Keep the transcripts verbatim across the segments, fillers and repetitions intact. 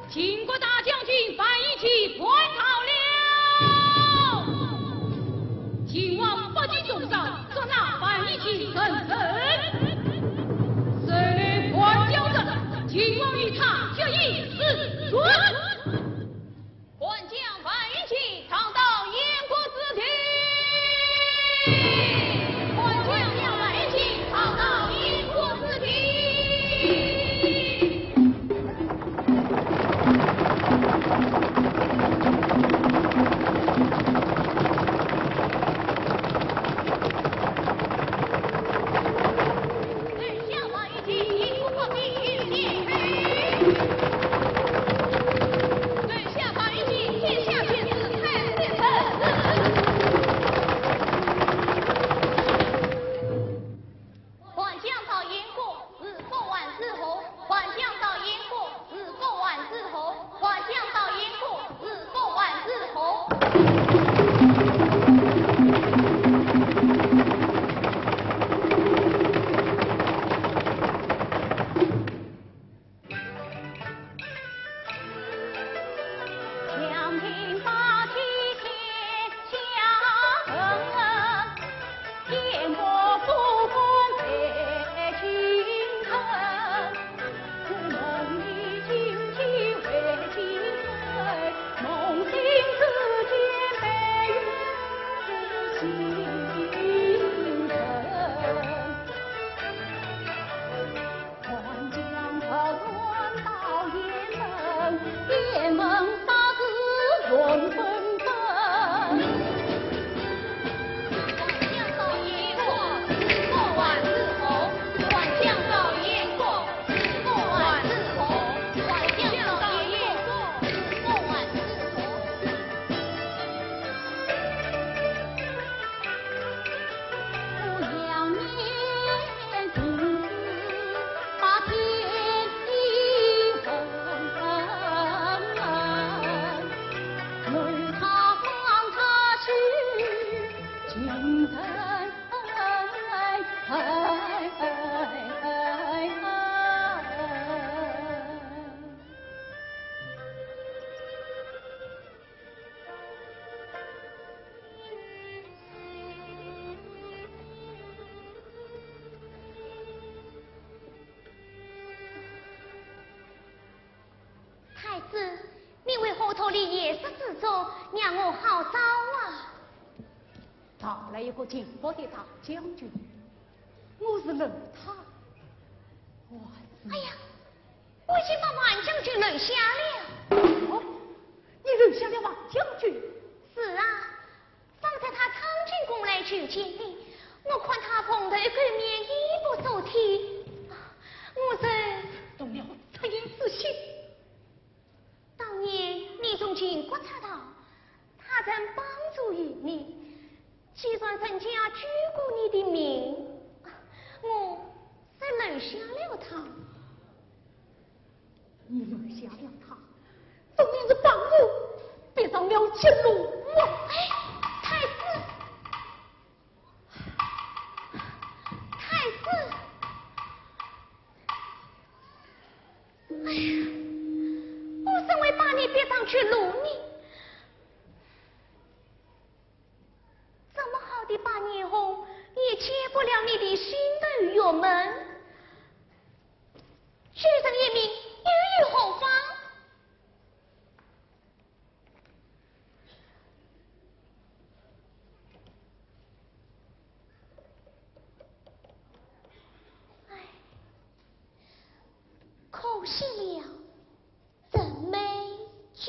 秦国大将军樊於期叛逃了。秦王不计忠告，捉拿樊於期问斩。受了叛将者，秦王与他决一死战。 叛将樊於期逃到燕国之地。叛将樊於期逃到燕国之地。太子，你为何脱离宴席之中，让我好找啊？到了一个秦国的大将军，我是问他，我是……哎呀，我已经把万将军留下了。哦，你留下了万将军？是啊， 方才他闯进宫来求见你，我看他蓬头垢面，衣不遮体，啊，我就……动了恻隐之心。当年你从秦国出逃，他曾帮助于你，既然人家救过你的你留下了他，分明是帮我逼上了绝路啊！哎，太子，太子，哎呀，我怎会把你逼上绝路呢？这么好的百年红，也解不了你的心头郁闷。 救人一命，又有何妨？唉，可惜了，陈美君。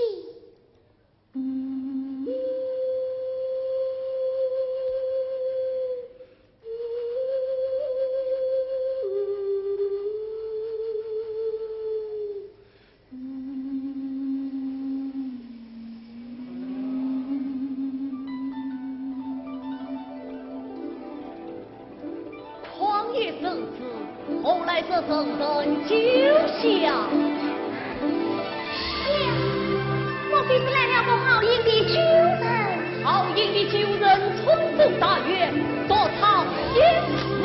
匡爷圣旨，何来这圣人救驾？呀，莫非是来了不好运的救人？好运的救人，传宗大运，夺堂兴门。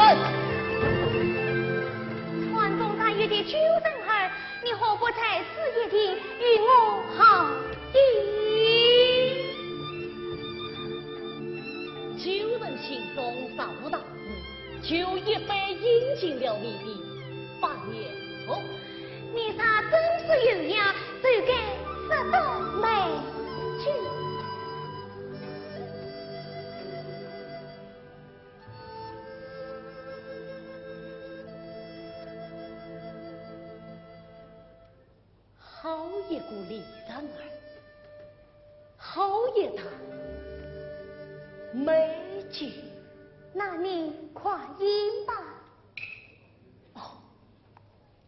传宗大运的救人儿，你何不在此一听，与我好比？救人行踪，啥无大事。 就一杯饮尽了你的百年红。你若真是有样，就该说到美酒。好一个李人儿，好一坛美酒。那你快饮吧。哦，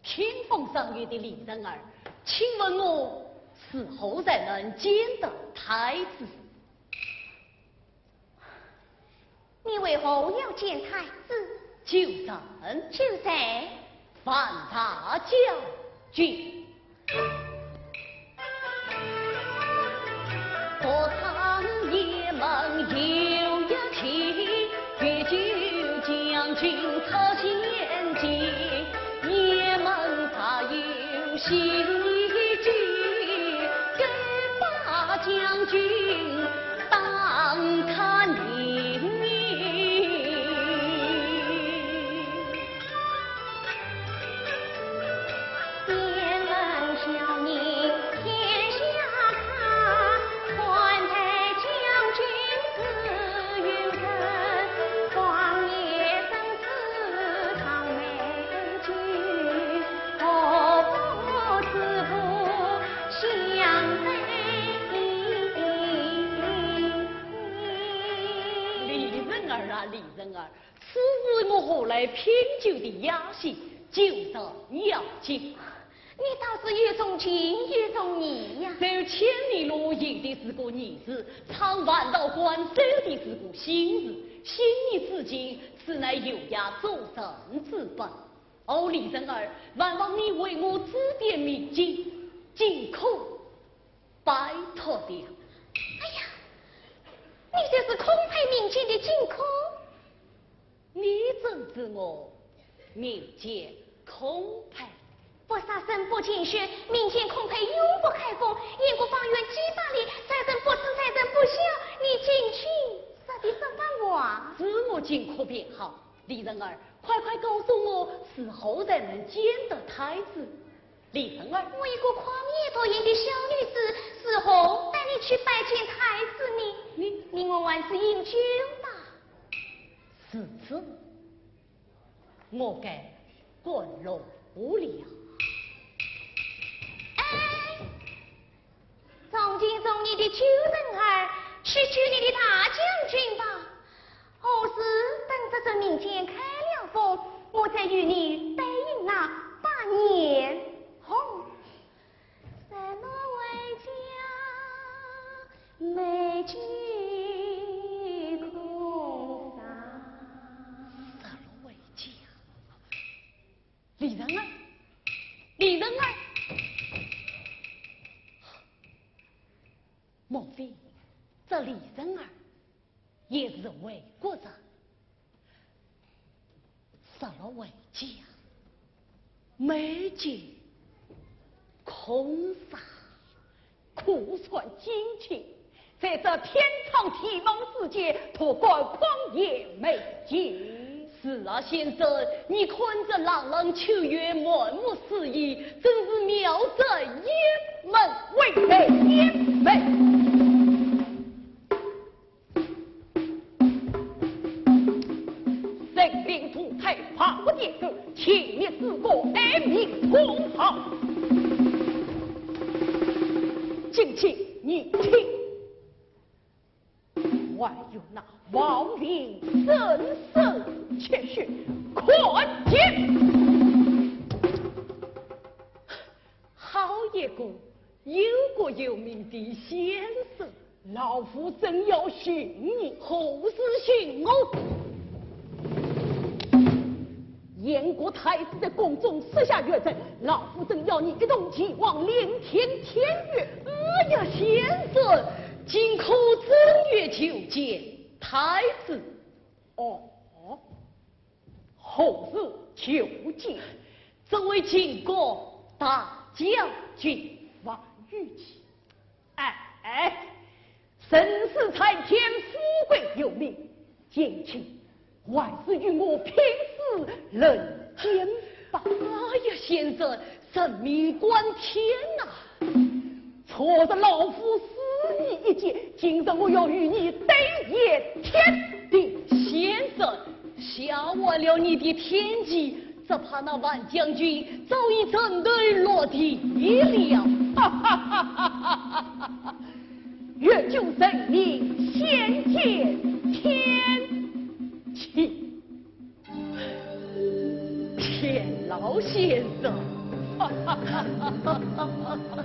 听风赏雨的李人儿，请问我是何人能见得太子？ 你为何要见太子？就在，就在。万大将军。李人儿啊，李人儿，此事我何来品酒的雅兴？酒色要紧。你倒是又重情又重义呀。走千里路，游的是个义字，唱万道观，走的是个心字。心意至情，此乃优雅做人之本。 哦，李人儿，还望你为我指点迷津，尽可拜托了。哎呀，你就是空派民间的荆轲。你怎知我民间空派？不杀生，不净血，民间空派永不开封。燕国方圆几百里，财神不吃，财神不孝，你尽听啥的这番话？知我荆轲便好。 李人儿，快快告诉我，是何人能见得太子？李人儿，我一个狂野多言的小女子，如何带你去拜见太子呢？你，你我还是饮酒吧。如此，我该赶路了。哎， 重情重义的救人儿，去救你的大将军吧。何时等这座民间开了封，我再与你对饮那百年红。十六回家，美酒可赏。十六回家。 李人儿，李人儿。回国哉，失落回家，满街空乏，苦酸经历，在这天长地久之间，徒感旷野美景。是啊，先生，你看这朗朗秋月，满目诗意，真是妙哉一门。唯美一门。 神灵图台，百花点灯，千年之歌，哀鸣空号。敬请你听，还有那王林声声泣血，看剑。好一个有国有民的先生！ 老夫正要寻你。何事寻我？燕国太子在宫中设下御阵，老夫正要你一同前往，令天天约。哎呀，先生，今可正月求见太子？哦，何日求见？这位秦国大将军。王与期。 哎，哎，人世在天，富贵由命，贤卿，还是与我拼死论剑吧。哎呀，先生，人命关天呐！昨日老夫死你一剑，今日我要与你对簿天定。先生，下完了你的天计， 只怕那万将军早已枕头落地了。哈哈哈哈哈哈！欲救人命，先见天机。田老先生。哈哈哈哈哈哈！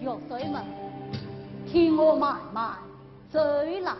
玉水们，听我慢慢走来。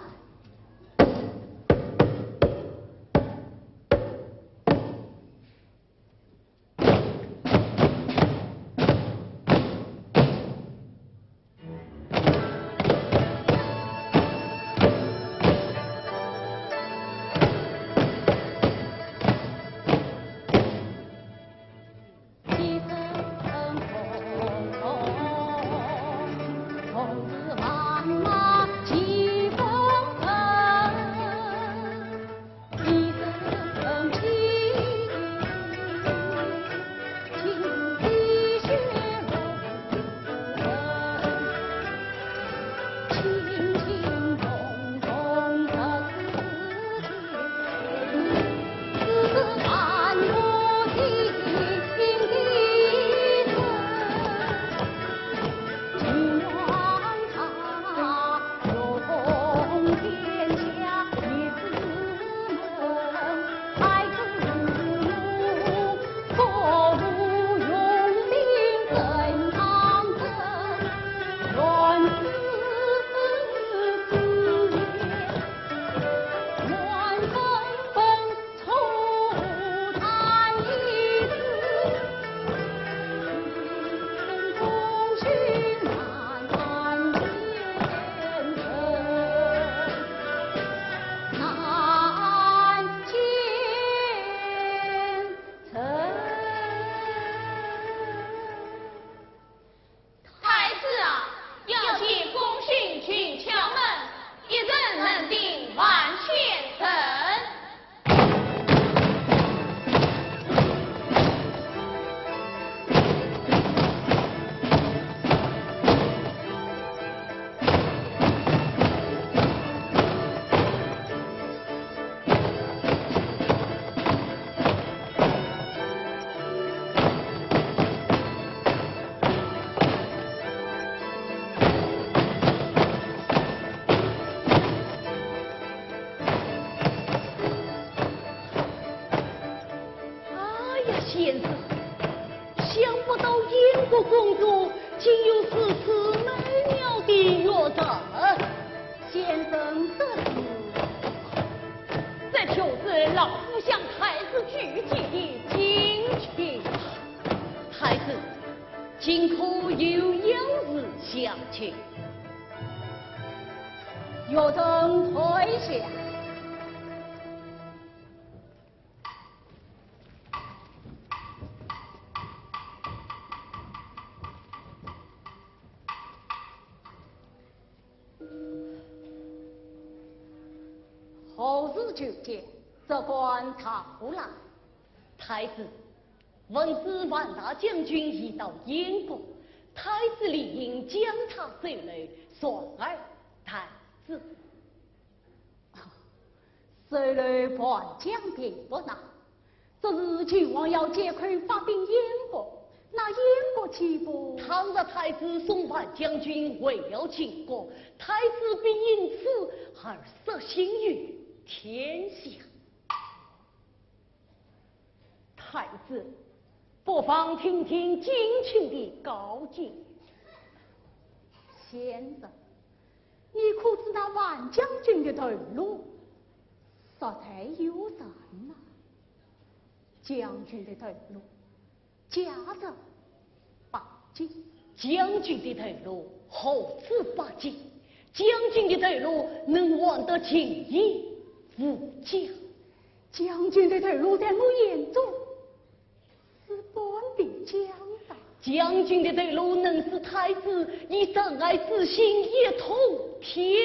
先生，想不到燕国公主竟有如此美妙的乐章。先生得意。这就是老夫向太子举荐的金琴。太子，今可有要事相求。乐章退下。 何事求见？这官查过来。太子，闻说樊大将军已到燕国，太子理应将他收留，传尔太子。 收留樊将并不难，只是秦王要借口发兵燕国，那燕国岂不……倘若太子送樊将军回了秦国，太子必因此而失信于天下。太子，不妨听听金卿的高见。先生， 你可知那樊将军的头颅实在有人呐？将军的头颅价值百金。将军的头颅何止百金？将军的头颅能换得金银无价。将军的头颅在我眼中 是半壁江山。将军的头颅能使太子以仁爱之心一统天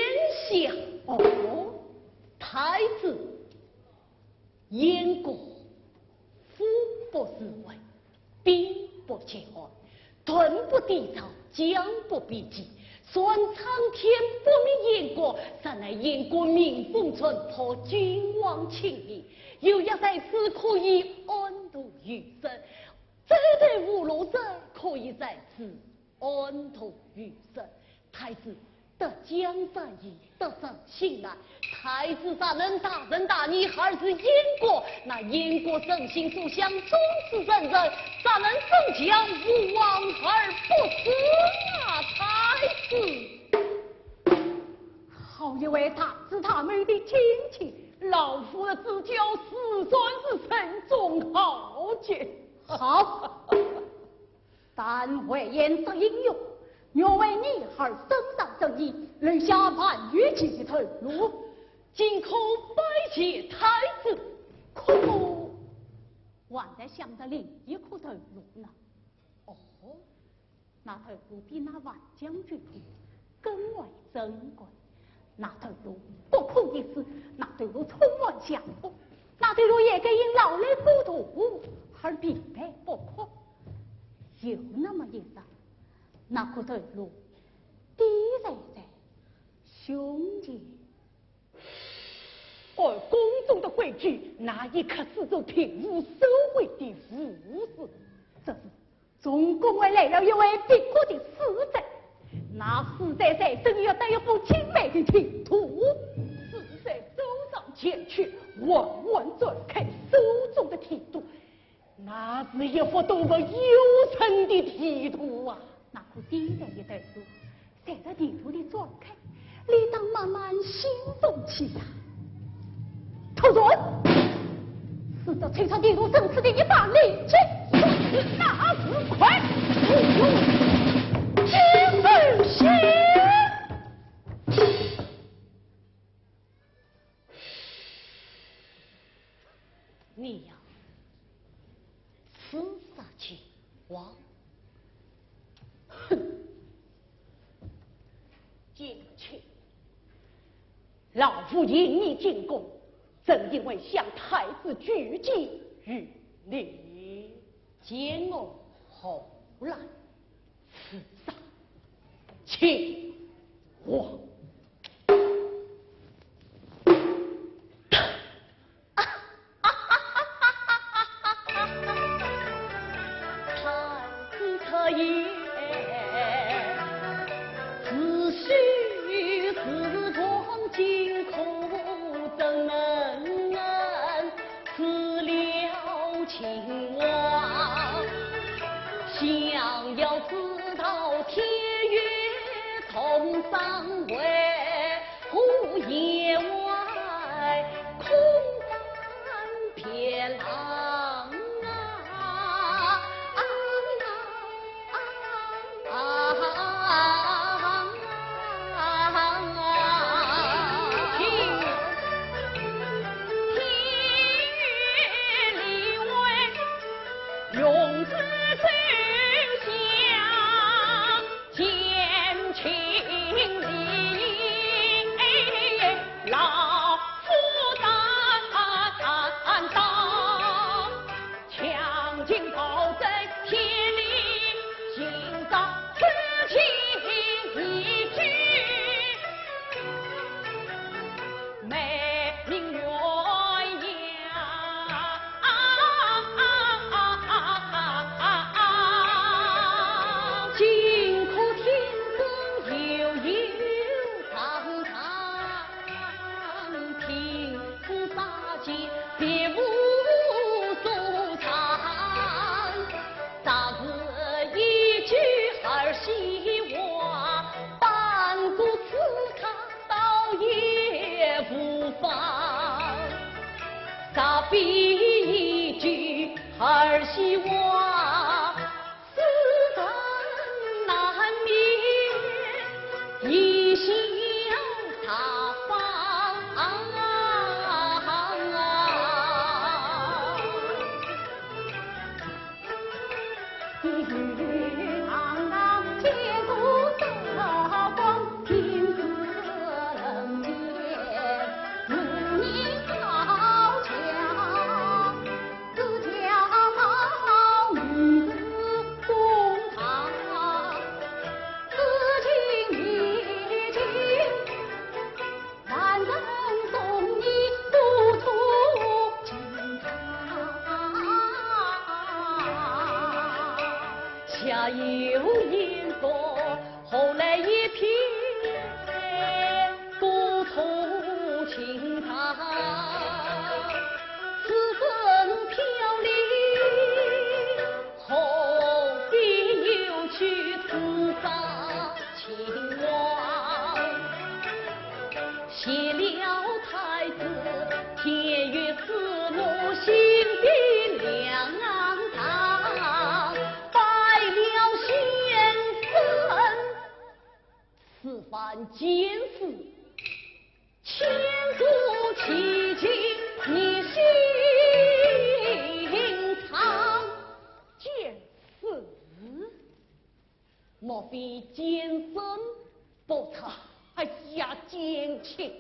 下。哦，太子，燕国富不仁惠，兵不及患， 盾不抵造，将不比及。虽苍天不灭燕国，然而燕国民风淳朴，君王亲民，有约在此可以安度余生。这对五路者可以在此安度余生。太子，得江山易， 得人心难。太子大人大仁大义，还治燕国，那燕国人心所向，忠直仁人，咱们怎讲无往而不利啊，太子？好一位大智大谋的卿卿，老夫的指教自然是正中豪杰。好， 但未言得英雄，愿为你儿伸张正义，留下樊於期的头颅。今可拜谢太子。可我还在想着另一颗头颅呢。哦，那头颅比那樊将军的更为珍贵。 那头颅不可一世，那头颅充满祥和，那头颅也该因老来过度而疲惫不堪。有那么一日，那颗头颅的确在胸前。按宫中的规矩，那一刻始作平湖，收回的武士。这是 从宫外来了一位别国的使者，那使者手中要带一幅精美的地图。使者走上前去，缓缓展开手中的地图，那是一幅多么幽深的地图啊！那颗点燃的头颅， 随着地图的展开，理当慢慢兴奋起来。突然，使者抽出地图深处的一把利剑，那是快，不用金丝弦。 你呀，刺杀秦王。哼！金卿，老夫引你进宫，正因为想太子举荐于你。见我何来刺杀秦王？红山为何夜外空翻别郎啊？啊啊啊啊啊！天与地为永志守下。 见情理，老夫担当，强劲保证千里，今朝此情一句。 美名鸳鸯。今可天生又有长谈，凭此杀戒别无所藏。若是一句儿戏话，耽搁此刻 倒也无妨。隔壁一句儿戏话，世人难免贻笑大方。 下有言说，何来一片孤土情长？此身飘零，何必又去自伤情亡？ 谢了太子，天与子母心的良药，拜了先生。此番见师，千古奇迹你心藏。见师。 莫非奸臣不才？哎呀，奸卿，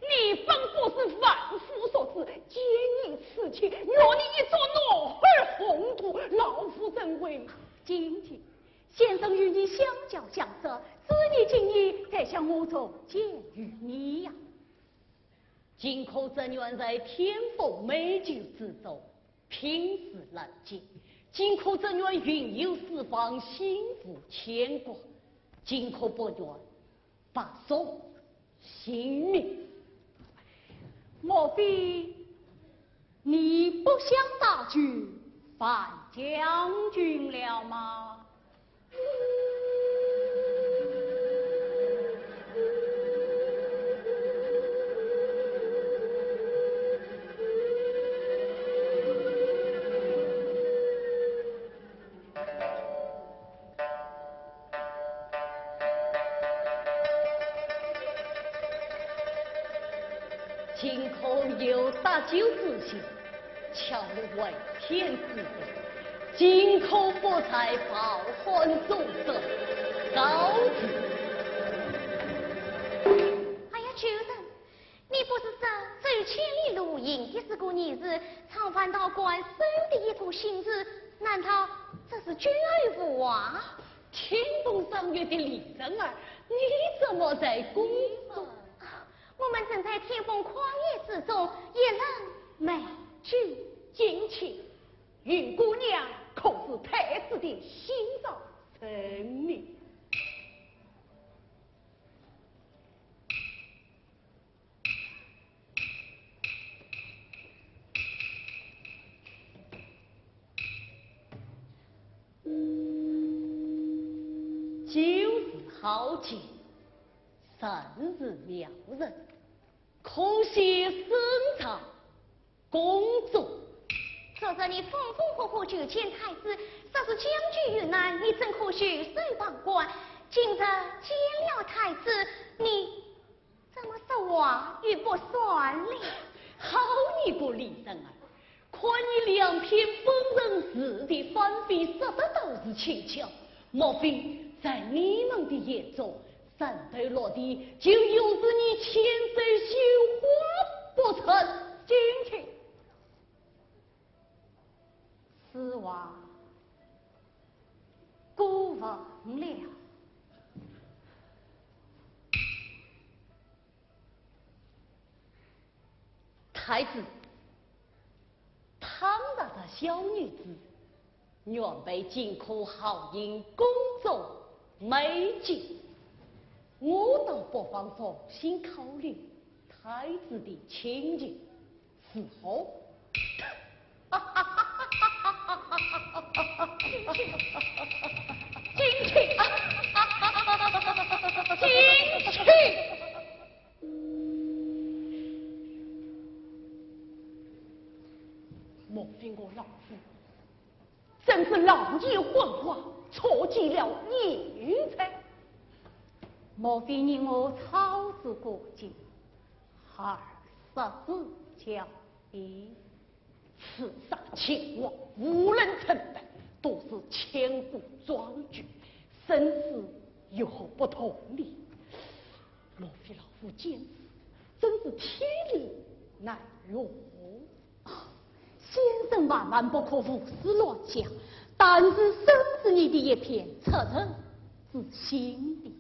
你本不是万夫所指，奸你此情，若你一作怒而宏图，老夫怎为？奸卿，先生与你相交相识，知你今日才想我重见于你呀。 荆轲侄女在天府美酒之中，拼死难解。荆轲侄女云游四方，心无牵挂。荆轲不愿白送性命。莫非你不想搭救樊将军了吗？ 荆轲有搭救之心，巧为天子人，荆轲不才，抱憾终身，告辞。哎呀，主人，你不是说走千里路，行的是个义字，常烦恼官收的一个心字，难道这是君儿话？ 听从赏月的李人儿，你怎么在宫中？我们正在天风旷野之中，一覽美景。荆卿，云姑娘可是太子的心上人呢？ 酒是好酒，真是妙人，可喜升堂，恭祝。昨日你风风火火求见太子，说是将军遇难，你怎可袖手旁观？今日见了太子，你怎么说话语不算了？好你个李仁儿， 看你两篇风尘事的翻飞，说的都是蹊跷，莫非在你们的眼中，三头六臂就有如你千岁绣花不成？进去。此话姑闻了。 太子，倘若这小女子原配景可好，因公主美景，我倒不妨重新考虑太子的请求，如何？ 进去，进去，进去！莫非我老夫真是老眼昏花，错解了言语哉？莫非你我操之过急，而失之交臂？ 此上秦王无人称霸，都是千古壮举，生死有何不同呢？莫非老夫见此，真是天理难容啊！先生万万不可胡思乱想，但是深知你的一片恻隐之心的。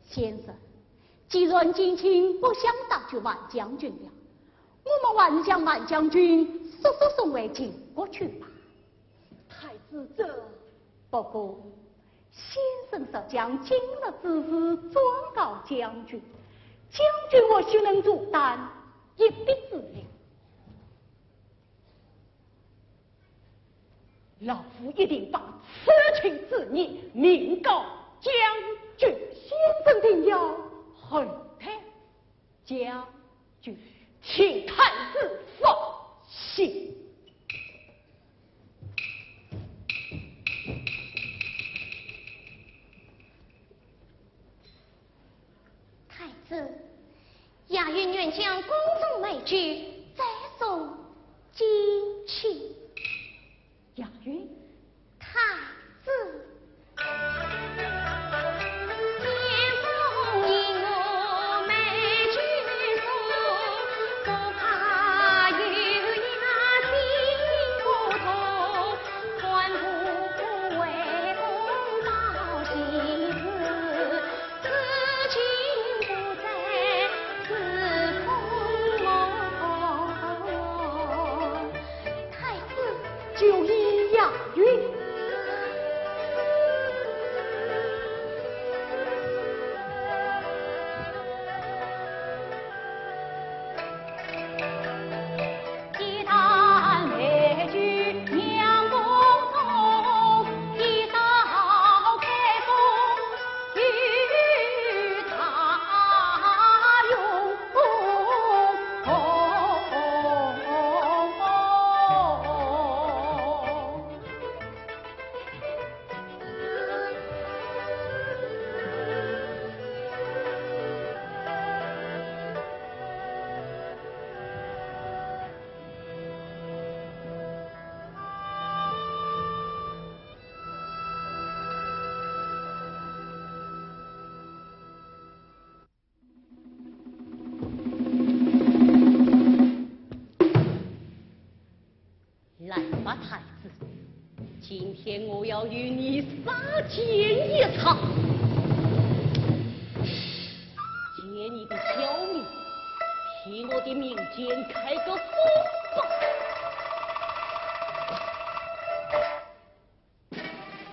先生，既然金卿不想搭救万将军了，我们还是将万将军速速送回秦国去吧。太子这……不过，先生若将今日之事转告将军，将军或许能助担一臂之力。 老夫一定把此情之意明告将军。先生定要厚待将军，请太子放心。 太子，雅云愿将宫中美酒再送金卿。雅云？太子。 太子。就依雅云。 来吧，太子，今天我要与你杀奸一场，借你的小命，替我的民间开个方吧。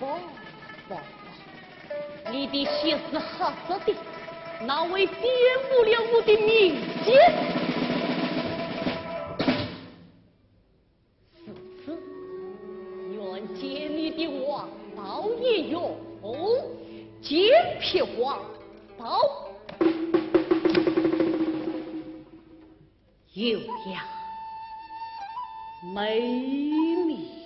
不，不，不，你的血是黑色的，那会玷污了我的民间。如此，愿借你的王有呀，美女。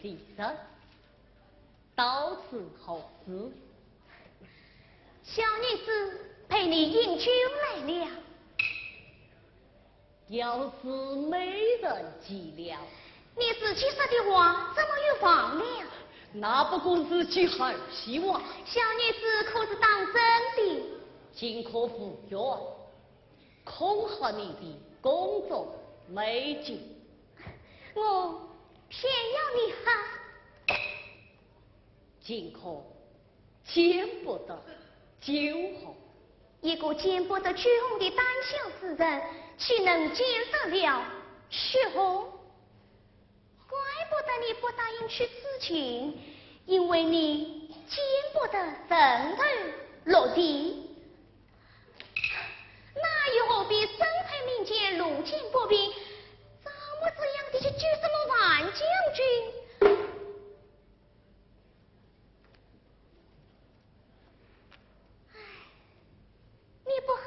李生，到此何事？小女子陪你饮酒来了。要是美人计了。你自己说的话，怎么又忘了？那不过是句儿戏话。小女子可是当真的。尽可无怨，恐吓你的公众美景。我偏要你喝。 尽可见不得酒红。一个见不得酒红的胆小之人，岂能见得了酒红？怪不得你不答应去此情，因为你见不得人头落地。那又何必身在民间路见不平，这模这样的去救什么万将军？ 唉，你不喝，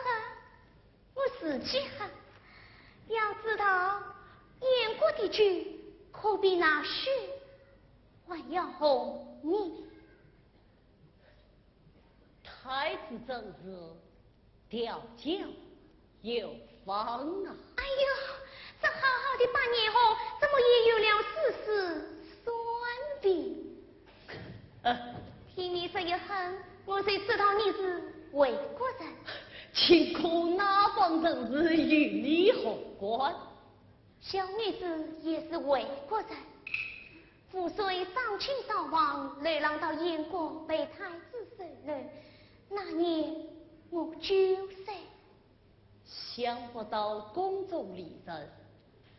我自己喝。要知道，燕国的酒可比那血还要红呢。太子真是 调教有方啊。哎呦，这好好的八年红，怎么也有了丝丝酸的？呃，听你这一哼，我才知道你是魏国人。请问哪方人氏与你何关？ 小女子也是魏国人，父虽丧亲早亡，流浪到燕国被太子收留，那年我九岁。想不到宫中离人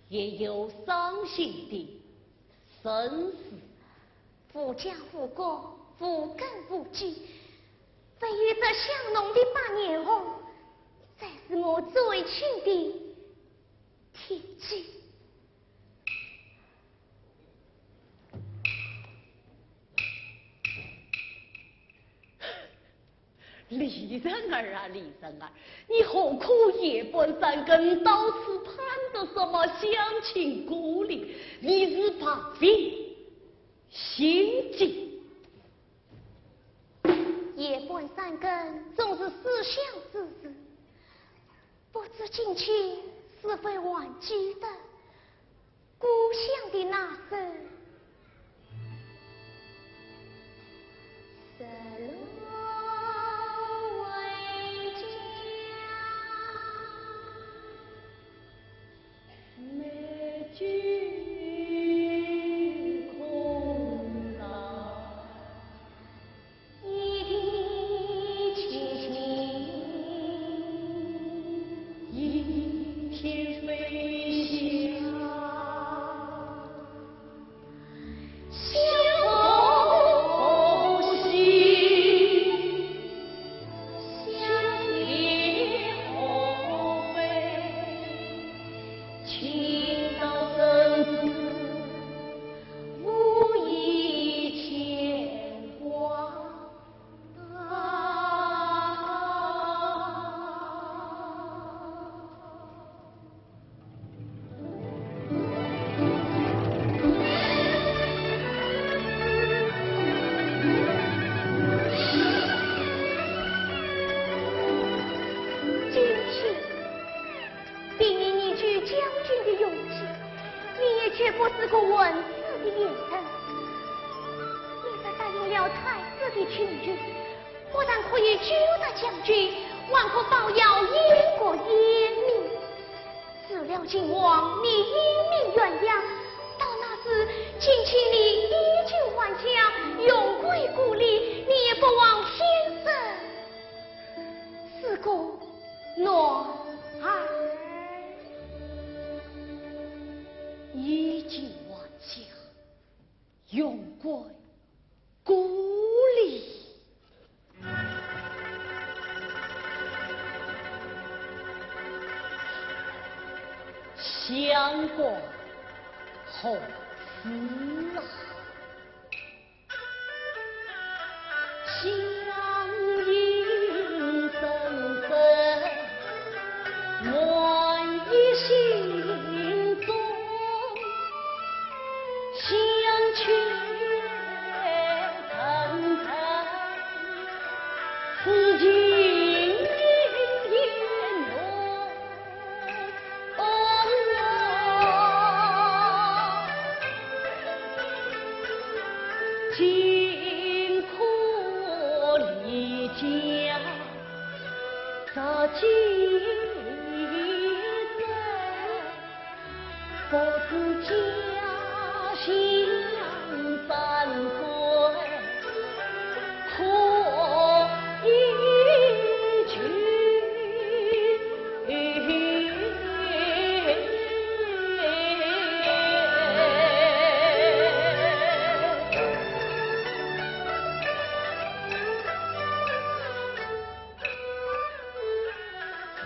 也有伤心的身世。无家无国，无根无基，唯有这香浓的八年红，才是我最亲的 天机。李仁儿啊，李仁儿，你何苦夜半三更到此攀得什么乡亲故里？你是白费心机。夜半三更总是思乡之事， 不知近期是否还记得故乡的那首《十六回家》。 今天，凭你年久将军的勇气，你也绝不是个混世的野人。你若答应了太子的请求，不但可以救得将军，还可保耀燕国英名。 除了秦王，你英名远扬，到那时，秦卿你衣锦还乡，荣归故里，你也不枉先生是个男儿。衣锦还乡，荣归 故里。相公何事啊？相依声声，满溢心中。 相亲不知家乡山水可依旧。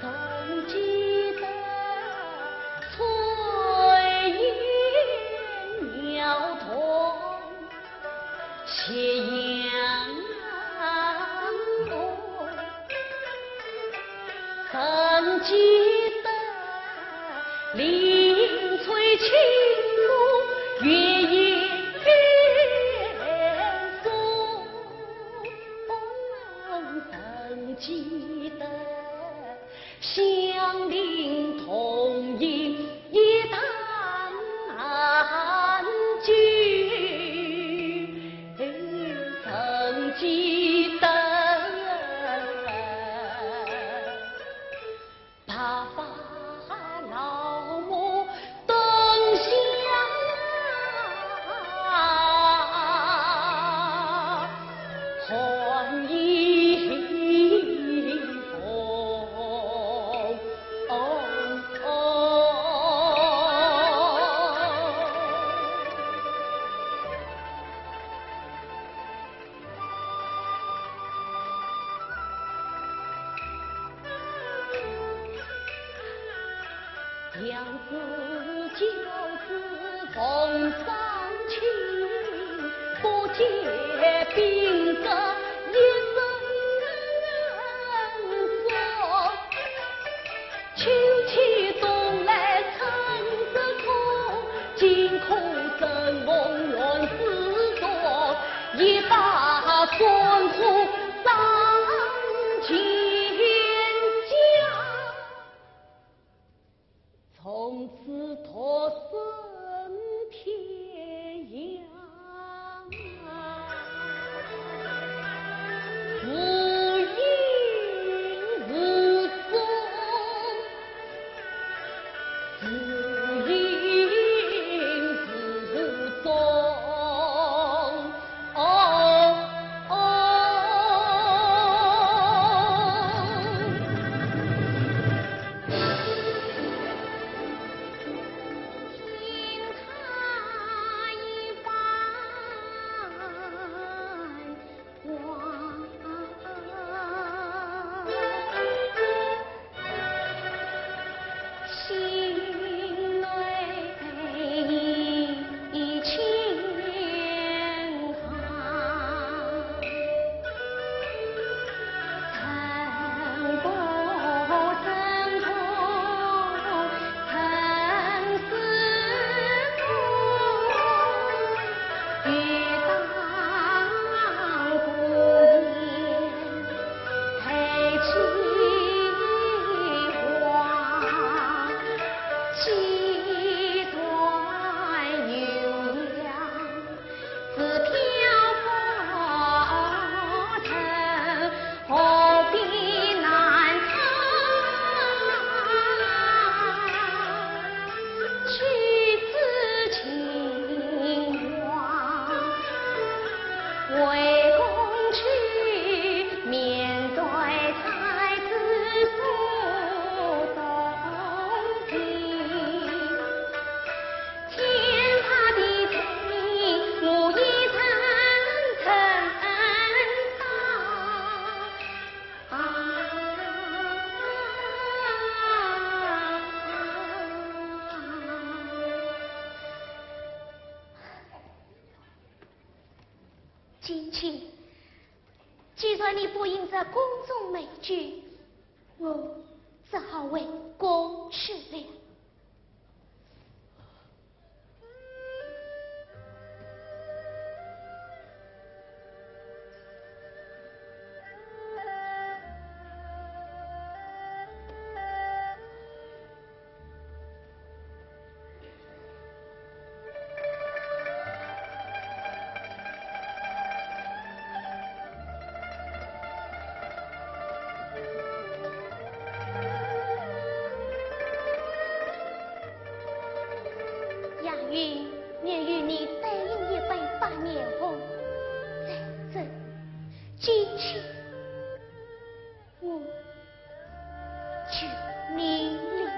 从记得炊烟袅桐斜阳红，曾记得林吹青柳月夜送，曾记得 乡邻同饮一坛酒，曾记得白发老母 灯下寒衣红。娘子教子奉双亲，不见兵革一身霜。 秋去冬来春则空，今可生逢愿子中，一把酸苦上肩胛。从此独身天涯。 自影自踪，自影自踪。哦，哦。 金卿，既然你不应这宫中美酒，我只好回宫去了。愿与你对饮一杯百年红，在这今天，我求你了。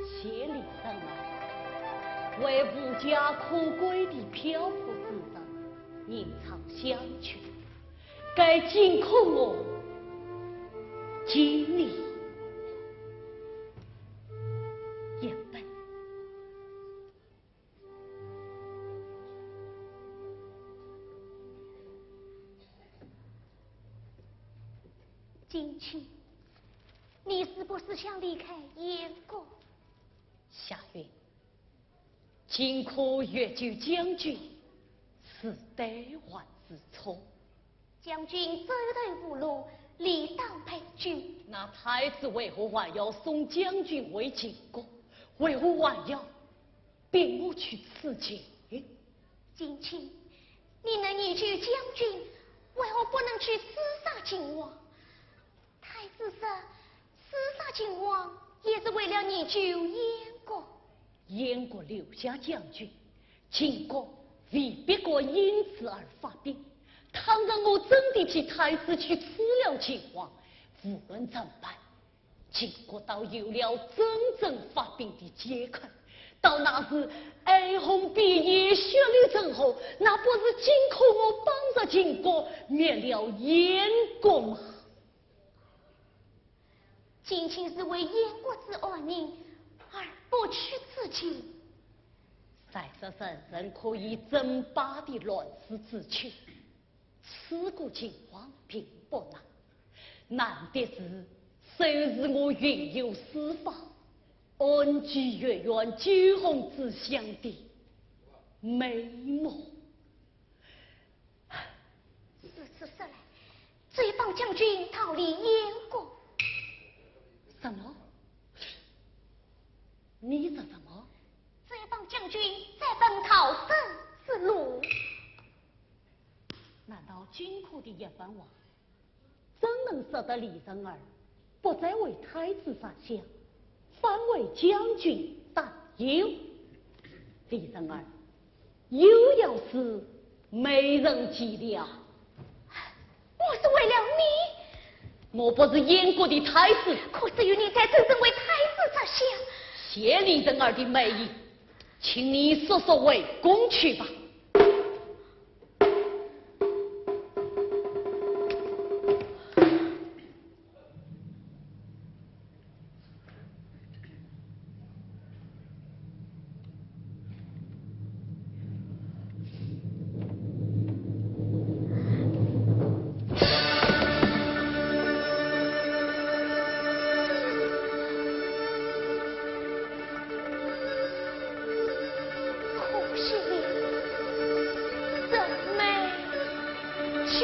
谢李仁儿为无家可归的漂泊之人吟唱乡曲，该今可我敬你一杯。 金卿，你是不是想离开燕国？夏云，今可欲救将军，是对还是错？将军走投无路，理当被救。那太子为何还要送将军回秦国？为何还要 逼我去刺秦。金卿，你能营救将军，为何不能去刺杀秦王？太子说，刺杀秦王也是为了营救燕国。燕国留下将军，秦国未必会因此而发兵。倘若我真的替太子去刺了秦王，无论怎般， 秦国倒有了真正发兵的借口。到那时，哀鸿遍野，血流成河，那不是金卿我帮着秦国，灭了燕国吗？金卿是为燕国之安宁，而不去刺秦。再说人人可以争霸的乱世之秋， 刺杀秦王并不难，难的是收拾我云游四方、安居月圆九孔之乡的美梦。如此说来，这帮将军逃离燕国。什么？你说什么？这帮将军在奔逃生之路。 难道金卿的一番话，真能使得李仁儿不再为太子着想，反为将军担忧？李仁儿，有要事没人见了。我是为了你。我不是燕国的太子。可是有你在，怎生为太子着想？谢李仁儿的美意，请你速速回宫去吧。 可惜人没救。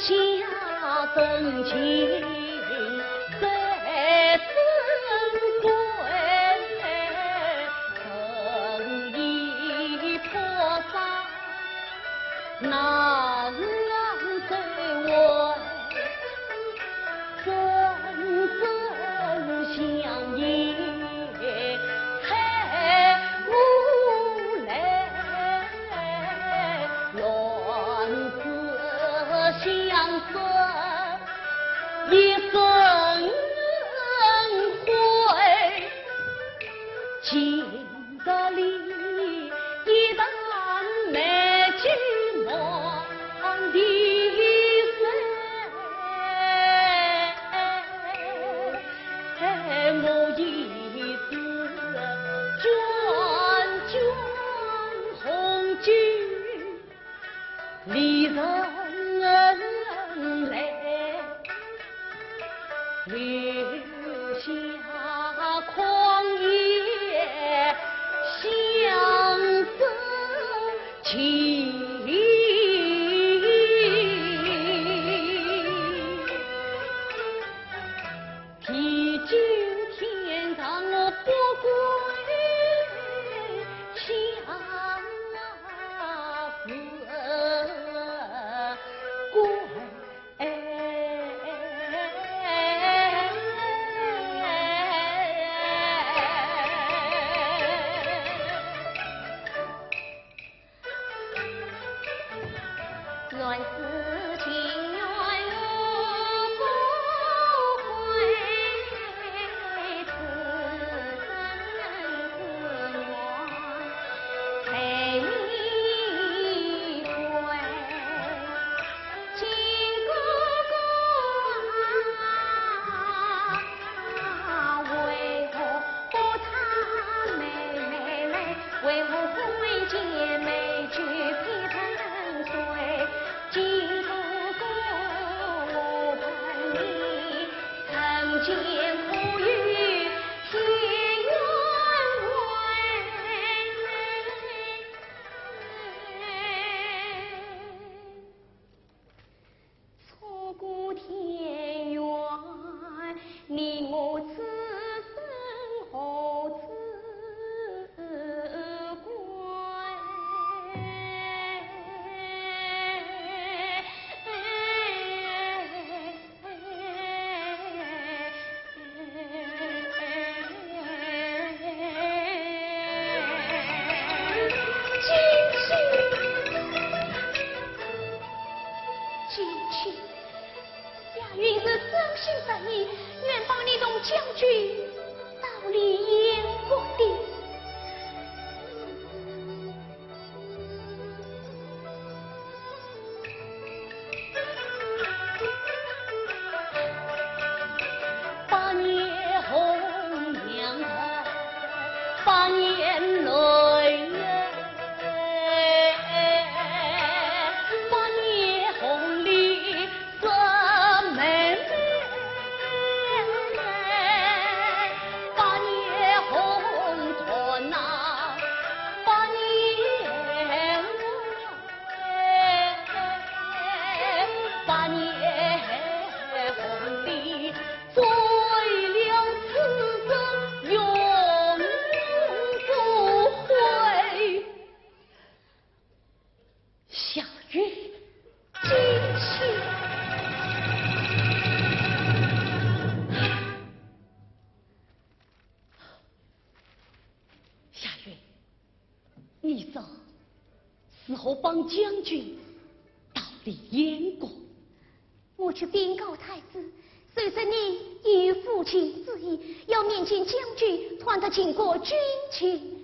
下等情在珍贵，曾以菩萨难受为，真正相依太无奈。 愿子相思一生回，今朝里一旦美酒满地碎，我一子卷卷红巾 离人来，留下狂野相思情。 地久天长我不归，相思归。你这是何方将军到李燕国？我去禀告太子，虽说你已有负亲之意，要面见将军，传得秦国军情。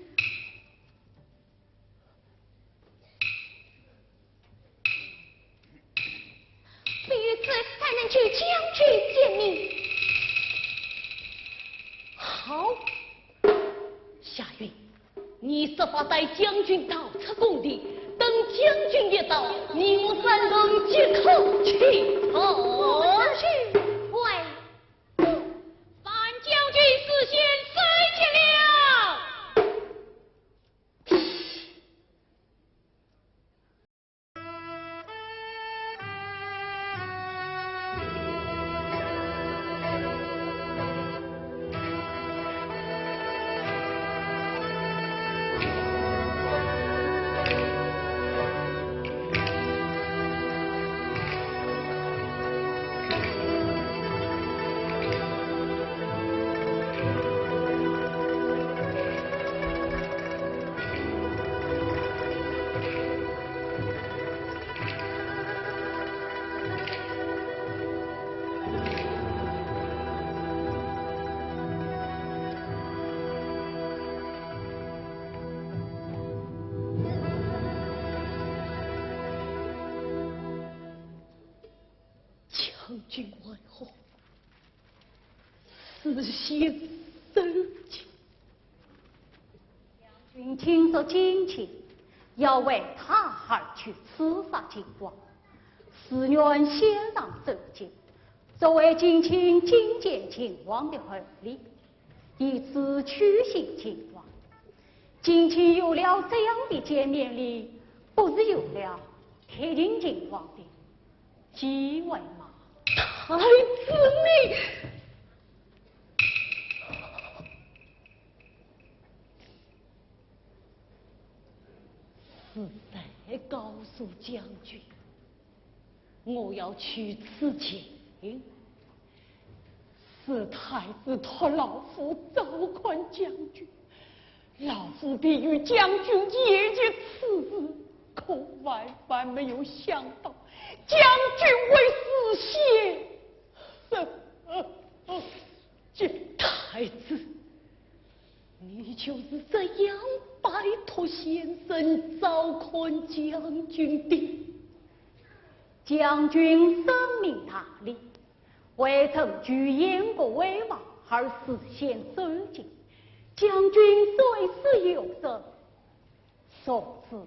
不如此，才能救将军性命。好，夏云，你设法带将军逃出宫殿，等将军一到，你我三人即刻起逃。我是。喂，樊将军事先收结了。君为何事先收紧？将军听说荆州，要为他而去刺杀秦王，自愿献上首级，作为荆州觐见秦王的厚礼，以此取信秦王。荆州有了这样的见面礼，不是有了贴近秦王的 机会嘛。太子你！是谁告诉将军，我要去刺秦？是太子托老夫照看将军， 老夫便与将军研究此事，可万万没有想到，将军会事先……这……太子，你就是这样拜托先生照看将军的？将军深明大礼，未曾居燕国为王而事先收紧，将军虽是有失， 从此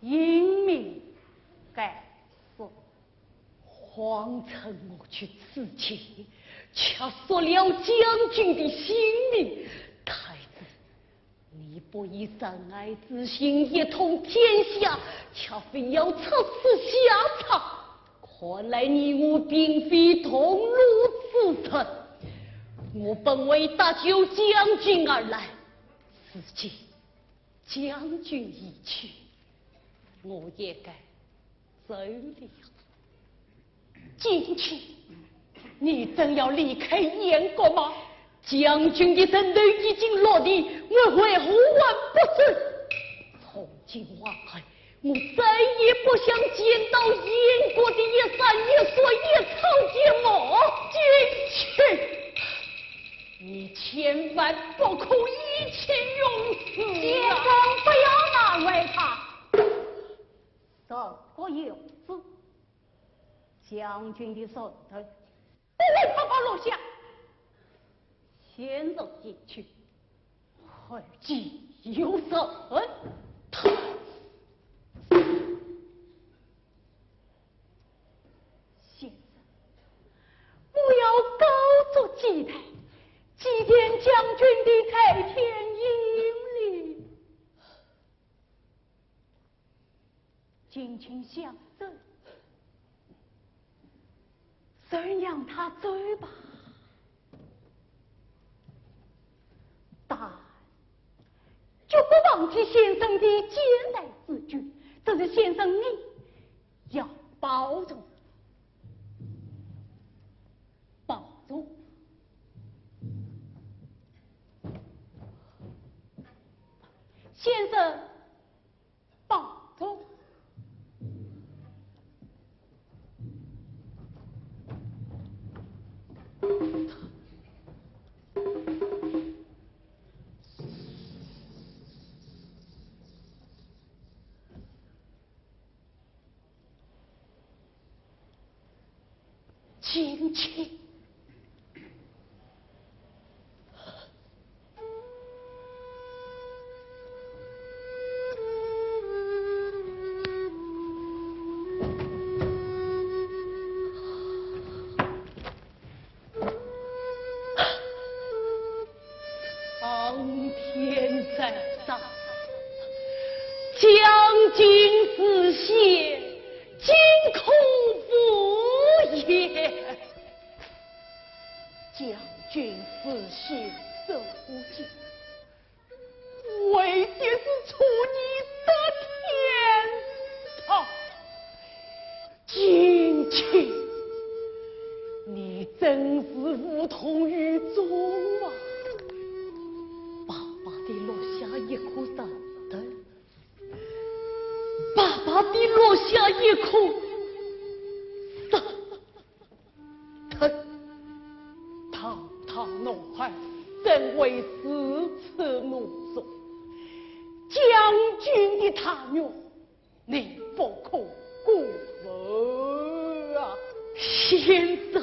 英名盖世。谎称我去刺秦，却失了将军的性命。太子，你不以仁爱之心一统天下，却非要出此下策。看来你我并非同路之人。我本为搭救将军而来，如今 将军已去，我也该走了。荆州，你真要离开燕国吗？将军的人头已经落地，我为何还不走？从今往后，我再也不想见到燕国的一山一水一草一木。荆州，你千万不可意气用事啊！先生不要难为他。 如果有事，将军的人头不会白白落下。先生一去，后继有人。先生，不要高作期待，祭奠将军的在天英灵。 荆州想走，就让他走吧。但绝不忘记先生的坚带之举，这是先生你要保重，保重。先生， 保重。荆州。 苍天在上，将军之险，今可无言。将军之险受尽，为的是助你得天堂。 荆州，你真是无动于衷啊！白白地落下一颗石头，白白地落下一颗石头，堂堂奴儿，怎会如此懦弱？将军的大愿， 你不可辜负啊！先生，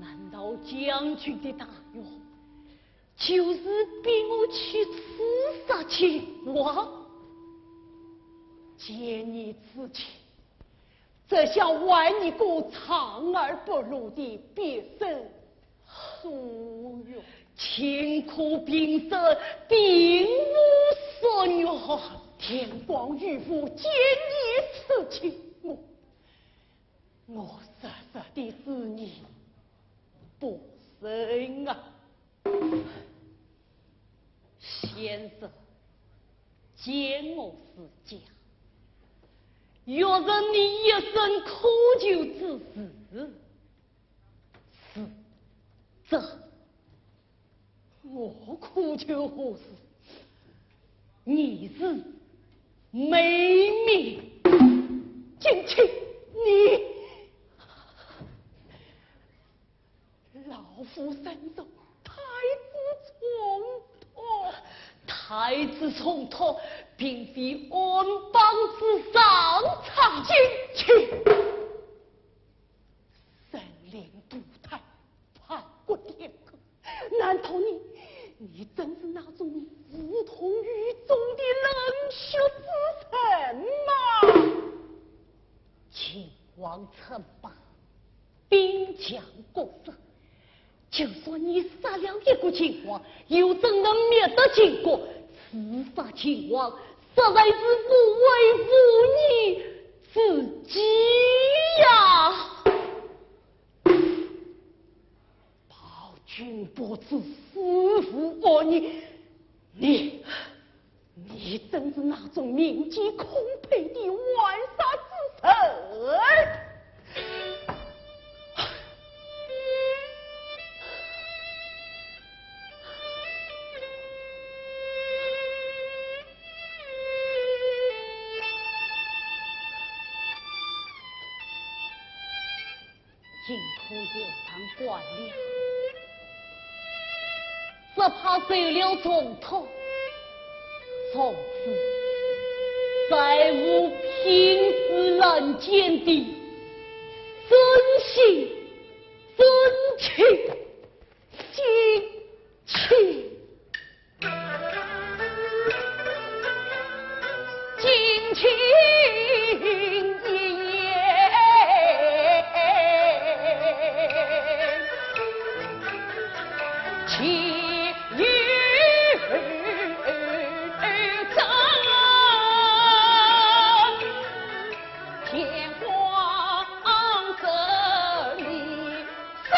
难道将军的大愿就是逼我去刺杀秦王？见你此情，这厢还你个藏而不露的必胜夙愿。秦可平生，并无夙愿。天光欲覆，见你此情，我，我实实的思你不胜啊。先生，见我是假，若是你一生苦求之事，是这，我苦求何事？你是美名。景清，你，老夫身受太子重托。太子重托，并非安邦之上策。景清，神灵堕胎，叛国天狗，难道你，你真是那种无动于衷的冷血之人吗？秦王称霸，兵强国弱，就算你杀了一个秦王，又怎能灭得秦国？刺杀秦王，实在是无为无义之计呀！ 暴君不知师父恩义，你，你真是那种民间孔沛的玩杀之人！今可有人管了，只怕受了重托，从此再无平时人间的尊心尊气。 敬请。敬请一言，岂有争？天光日里 生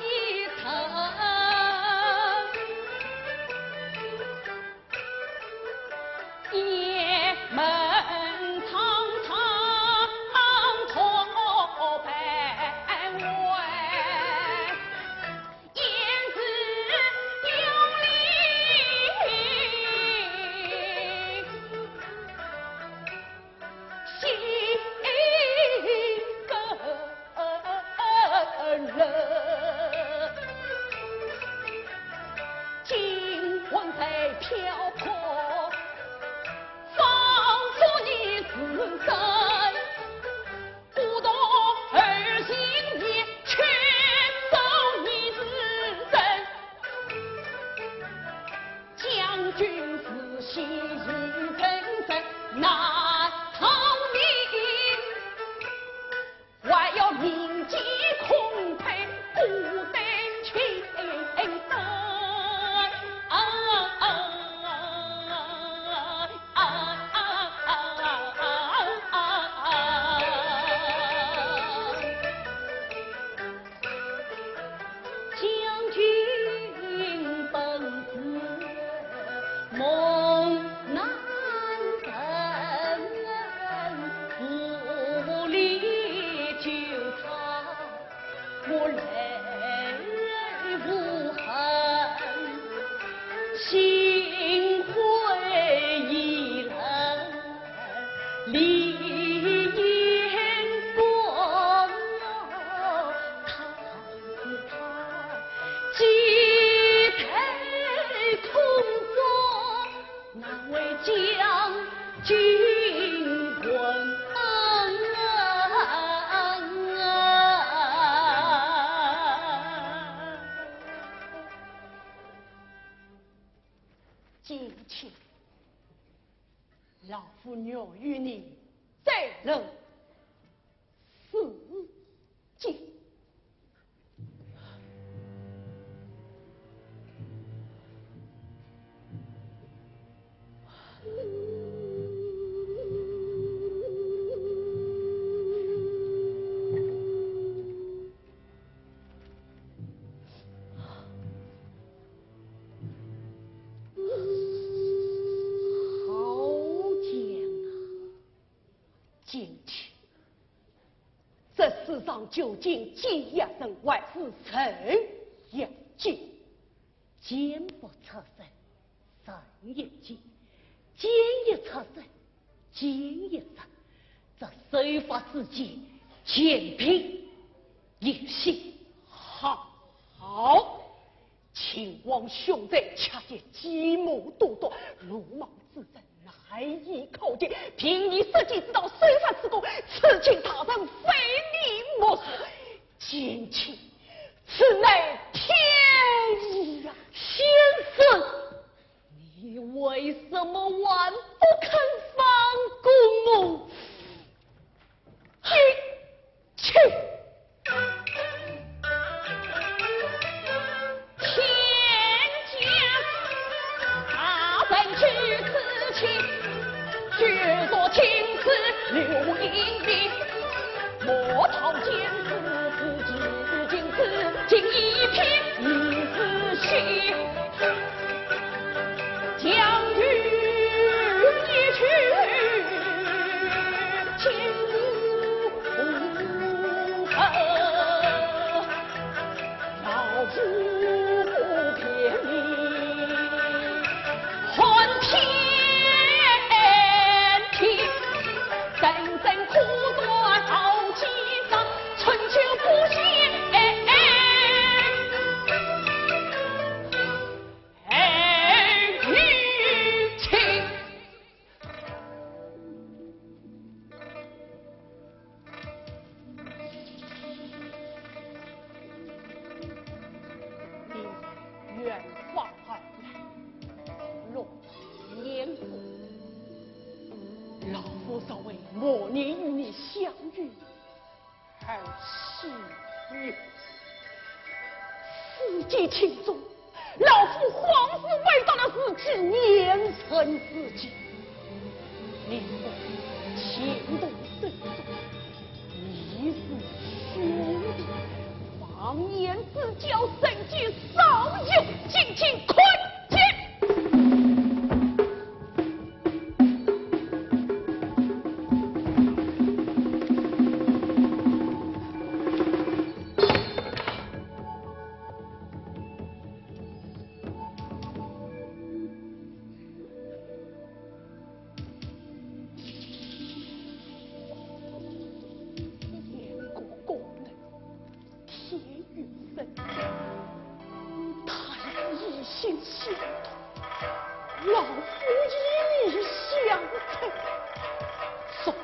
一疼，雁门苍苍托白云，雁字有理。 心更冷。金魂在飘泊，放逐你自身。孤独而行也，却走你自身。 将军自喜已成神，难逃你，还要民间孔沛，孤单清风。将军本是猛男人，无力救他，我泪无痕，心灰意冷。 李延光，他是他，鸡头空中，难为将军问。愿与你再论世间。 好讲啊，金卿，这世上究竟奸一人还是人一奸？奸不出人，人亦奸；奸亦出人，奸亦出。这手法之间，奸平亦显。好，好， 秦王兄在，恰且计谋多端，鲁莽之人难以靠近。凭你射箭之道，手法之高，此情大人非你莫属。金卿，此乃天意呀！先生，你为什么还不肯放过我？ 金卿。天将大人居此情，举座听此留英名。莫道见此不知，今此情意平，你自省。 将军一去，请无份，老夫不便命，换天庭。真正苦短好几章，春秋不写。 哎，玉清。你远方而来，路漫险阻，老夫实为蓦然与你相遇， 而喜悦。世间情重，老夫往事回到了自己年少时节。你我情同手足，你是兄弟，忘年之交，人皆少有，金卿，快进！ 天与人间，他俩一心相通，老夫与你相称。说吧，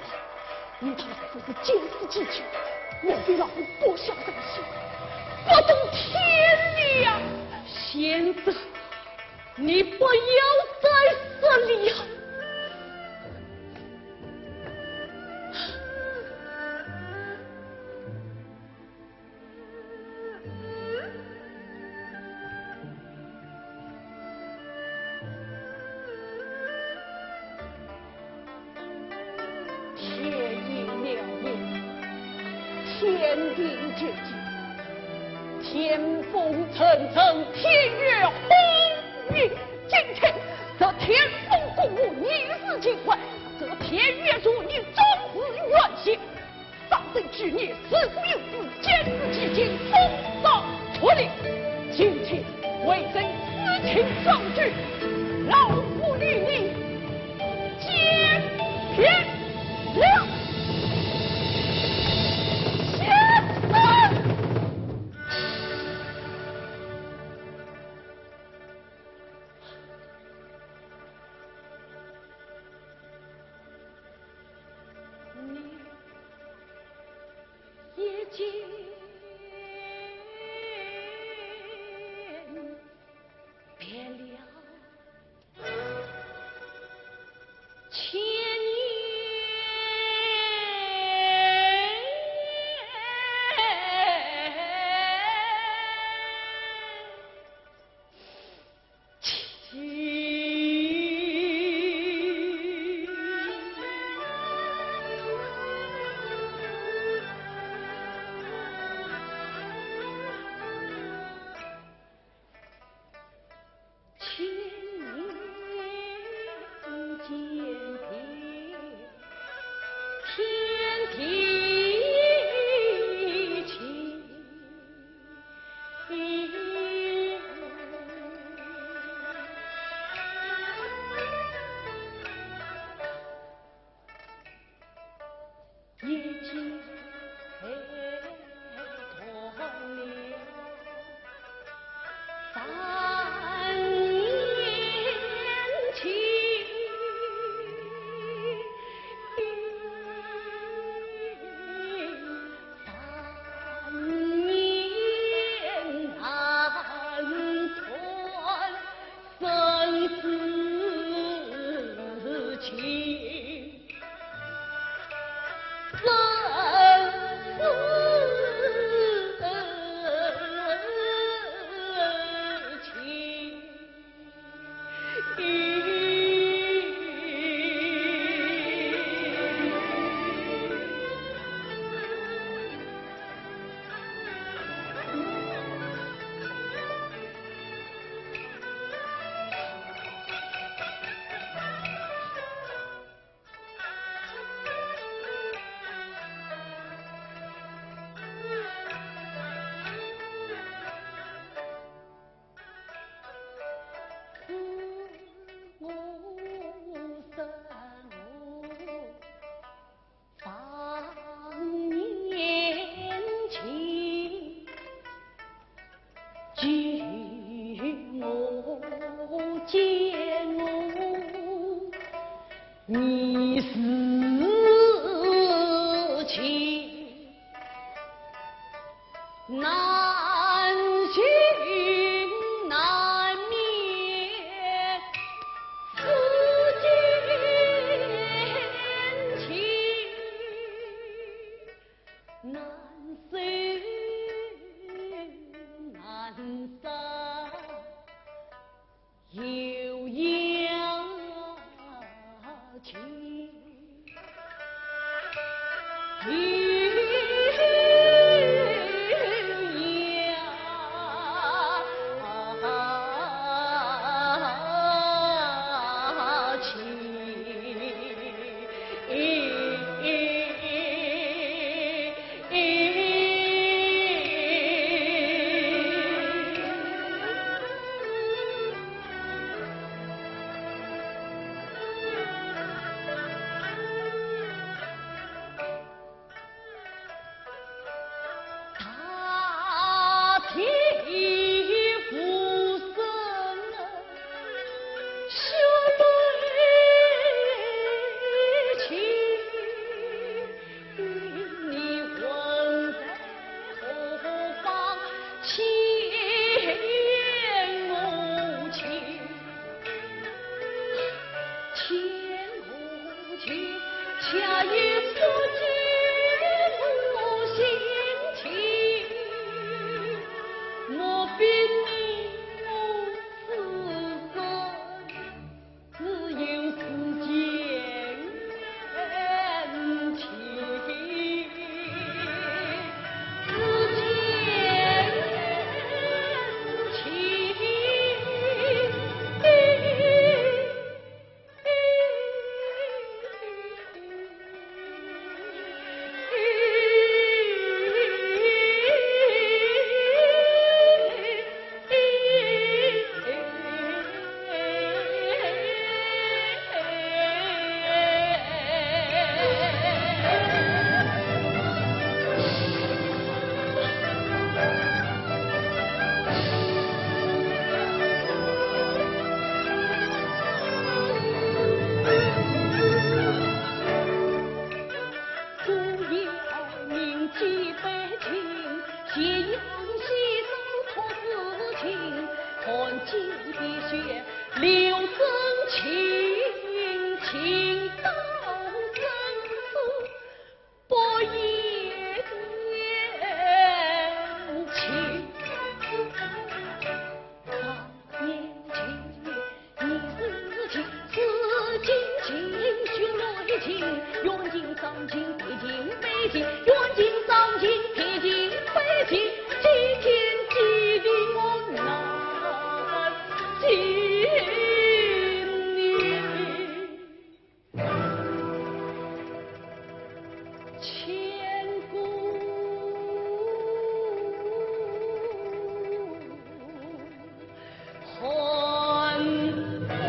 你他老夫是见死即仇，莫非老夫不孝人心，不懂天理呀？先生，你不要再说了。 天应妙音，天兵天将，天风阵阵，天乐轰鸣。今天这天风过后，你是清欢，这天乐如你终是怨气。 张生去年，自古有之，见字即惊，风骚出力。今天为人私情壮举，老夫与你见面了。先生！ 你已经别了千年天地情。眼睛黑痛了三年情。千古寒窗。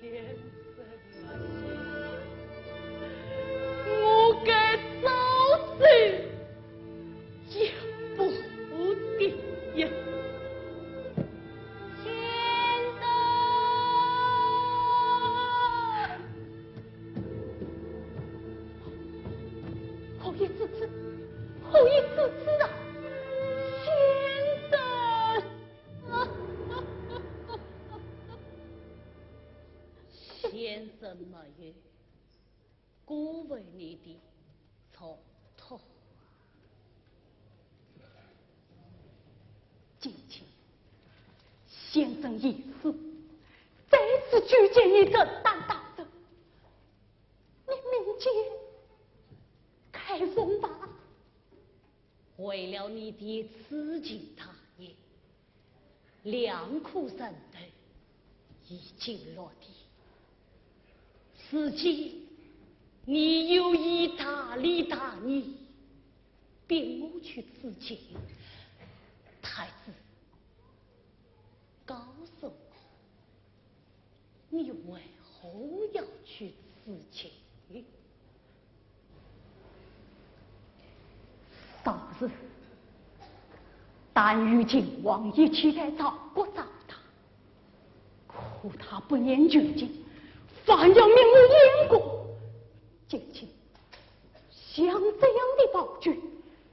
先生啊，我该早死也不得呀。先生。 何以至此？何以至此啊？先生！先生没有辜负你的嘱托。 金卿，先生已死，在此举荐你这担大任，你命贱开封吧。为了你的痴情大业，两颗人头已经落地。 如今你又以大礼大义逼我去自尽，太子，告诉我，你为何要去自尽？ 当日，但与秦王一起来赵国找他，可他不念旧情，反要命我燕国。金卿，像这样的暴君，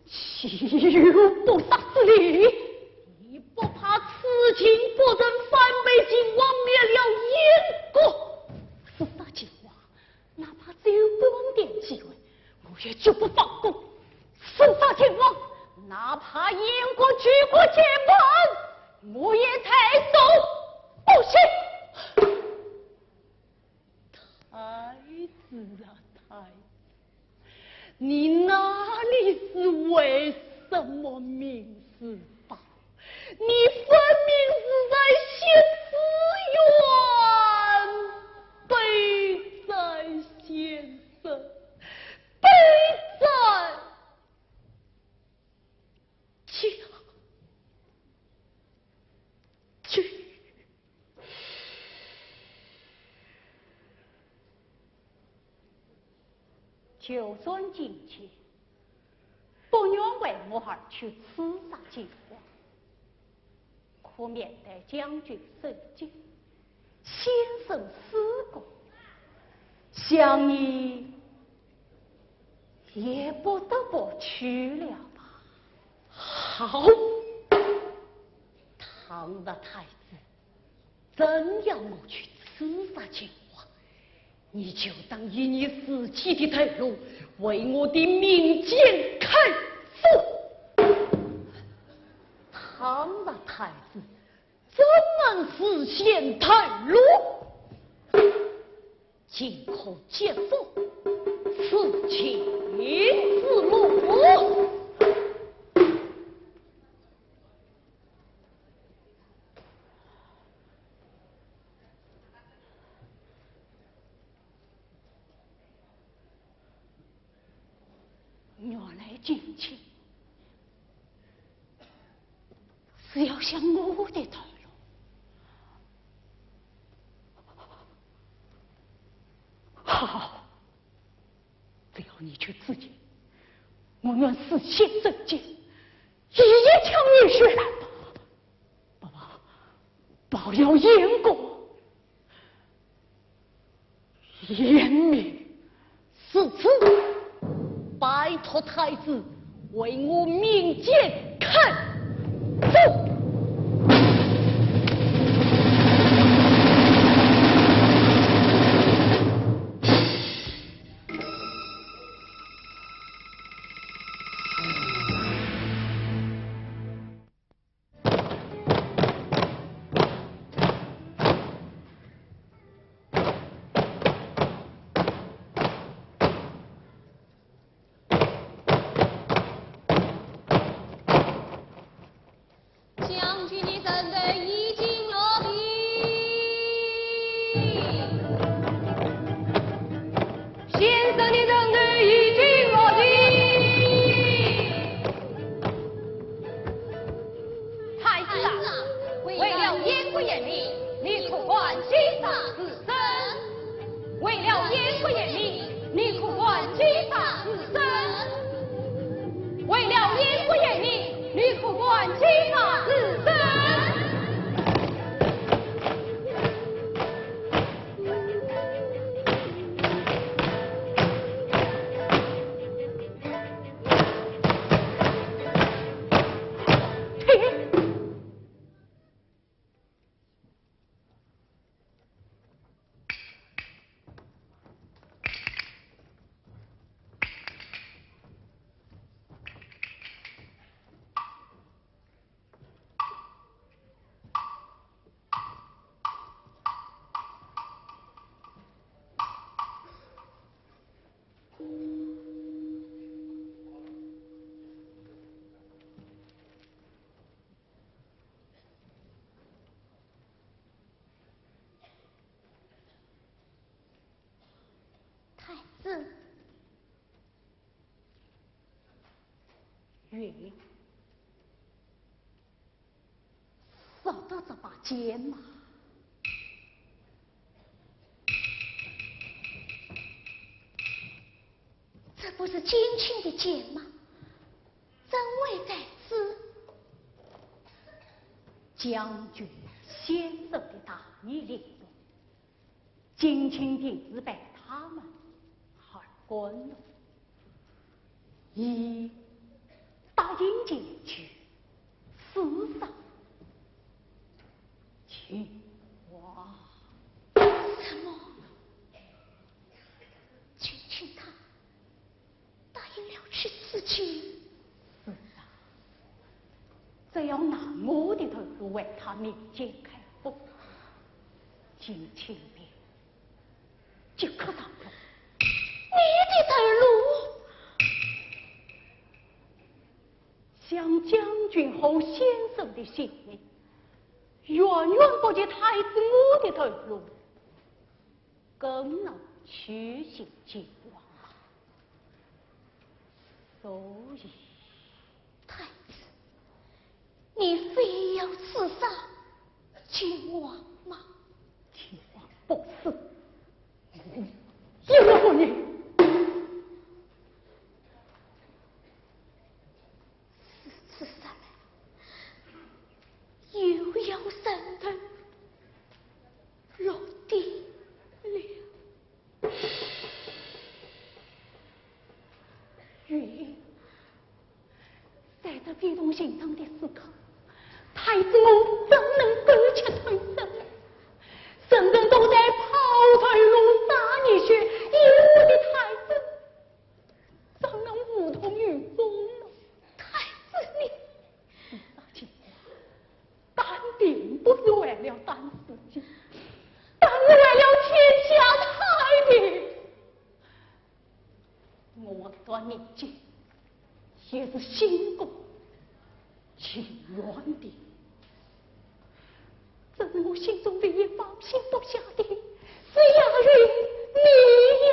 岂有不杀之理？你不怕痴情不仁，反被秦王灭了燕国？刺杀秦王， 哪怕只有半点机会，我也绝不放过。刺杀秦王，哪怕燕国举国皆反，我也在所不惜。太子啊，太子，你哪里是为什么明事法？ 你分明是在行私冤，背债先生，背债家君。 就算今天不愿为我而去刺杀秦王，可面对将军受惊，先生死过，想你也不得不去了吧？好，倘若太子 真要我去刺杀秦王，你就当以你自己的头颅为我的民间开府。倘若太子真能实现头颅，尽可接受自尽之路。来进去，是要想我的头颅。好，只要你去自尽，我愿死心受尽，一夜将你血染吧。不过，报了燕国， 严明如此，拜托太子为我鸣剑看主。将军的人头已经落地。先生的人头已经落地。太子啊，为了燕国人民，你可管其他之事。 为了燕国人民，你可管其他之事。为了燕国人民，你可管其他之事。太子。云，说到这把剑嘛，这不是金卿的剑吗？怎会在此？将军先生的大义理由， 金卿定是被他们害昏了。已答应前去刺杀秦王。什么？金卿他 答应了去刺秦。是啊，只要拿我的头颅为他鸣剑开封，金卿便即刻上路。你的头颅？想将军和先生的性命，远远不及太子我的头颅。 更能取信秦王。所以，太子，你非要刺杀秦王吗？秦王不死，我也不宁。如此说来，又要人头落地了。云，在这悲痛心痛的时刻，太子我怎能苟且吞声？人人都在抛头颅洒热血，而我的太子怎能无动于衷呢？太子你……是啊，秦王， 但并不是为了单自己，但是为了天下太平。我断命剑，也是心甘情愿的。只是我心中唯一放心不下的，是雅云你呀。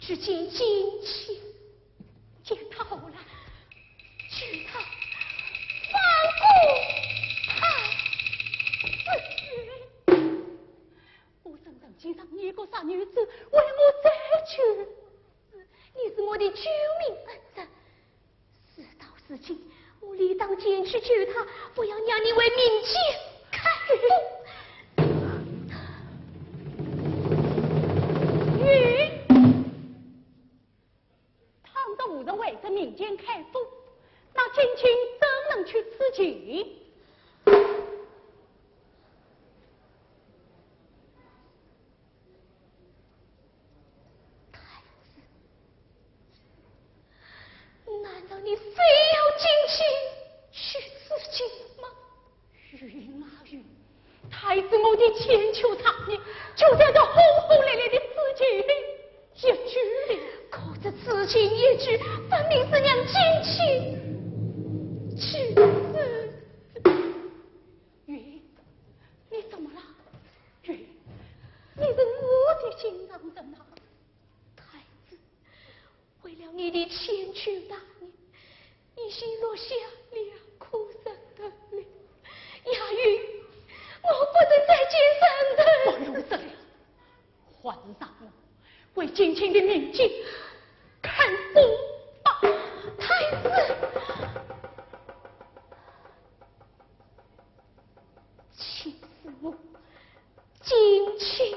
去见金卿，见他何来？求他放过太子。我怎曾经让你一个傻女子为我再去？你是我的救命恩人，事到如今，我理当前去救他，不要让你为民间开脱。云，倘若无人为这民间开脱，那金卿怎能去刺秦？太子，难道你非要金卿去刺秦吗？云啊云，太子我已千求万难，就在这轰轰烈烈的刺秦里一举了。可这刺秦一举，分明是让金卿去刺。云，你怎么了？云，你是我的心上人啊！太子，为了你的千秋大业，你已经落下两颗人头了。雅云，我不能再见人头。不用说了，还是让我为金卿的命去开封吧。太子，请恕我，金卿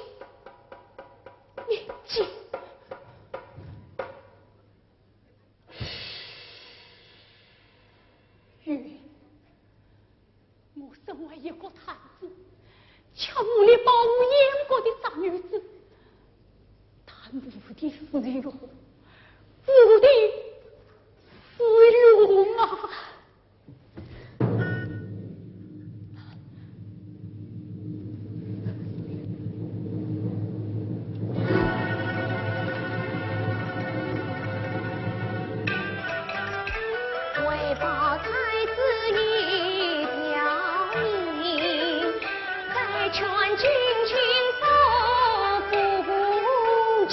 命贱。 云，我身为一个太子，却无力保护燕国的傻女子，她无的是荣，无的是荣啊！ 为报太子一条命，再劝金卿复不请。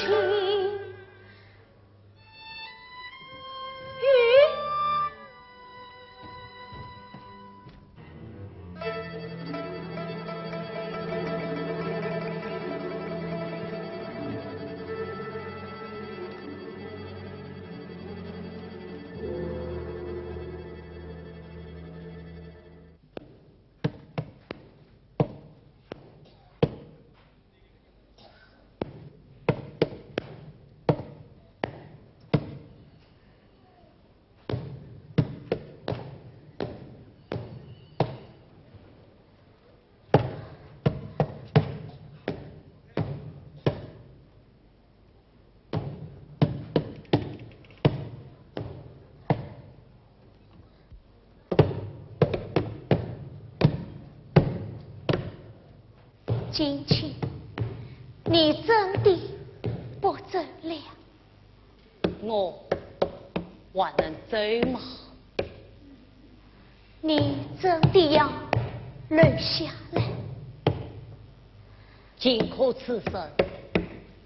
金卿，你真的不走了？我还能走吗？你真的要留下来？荆轲此生，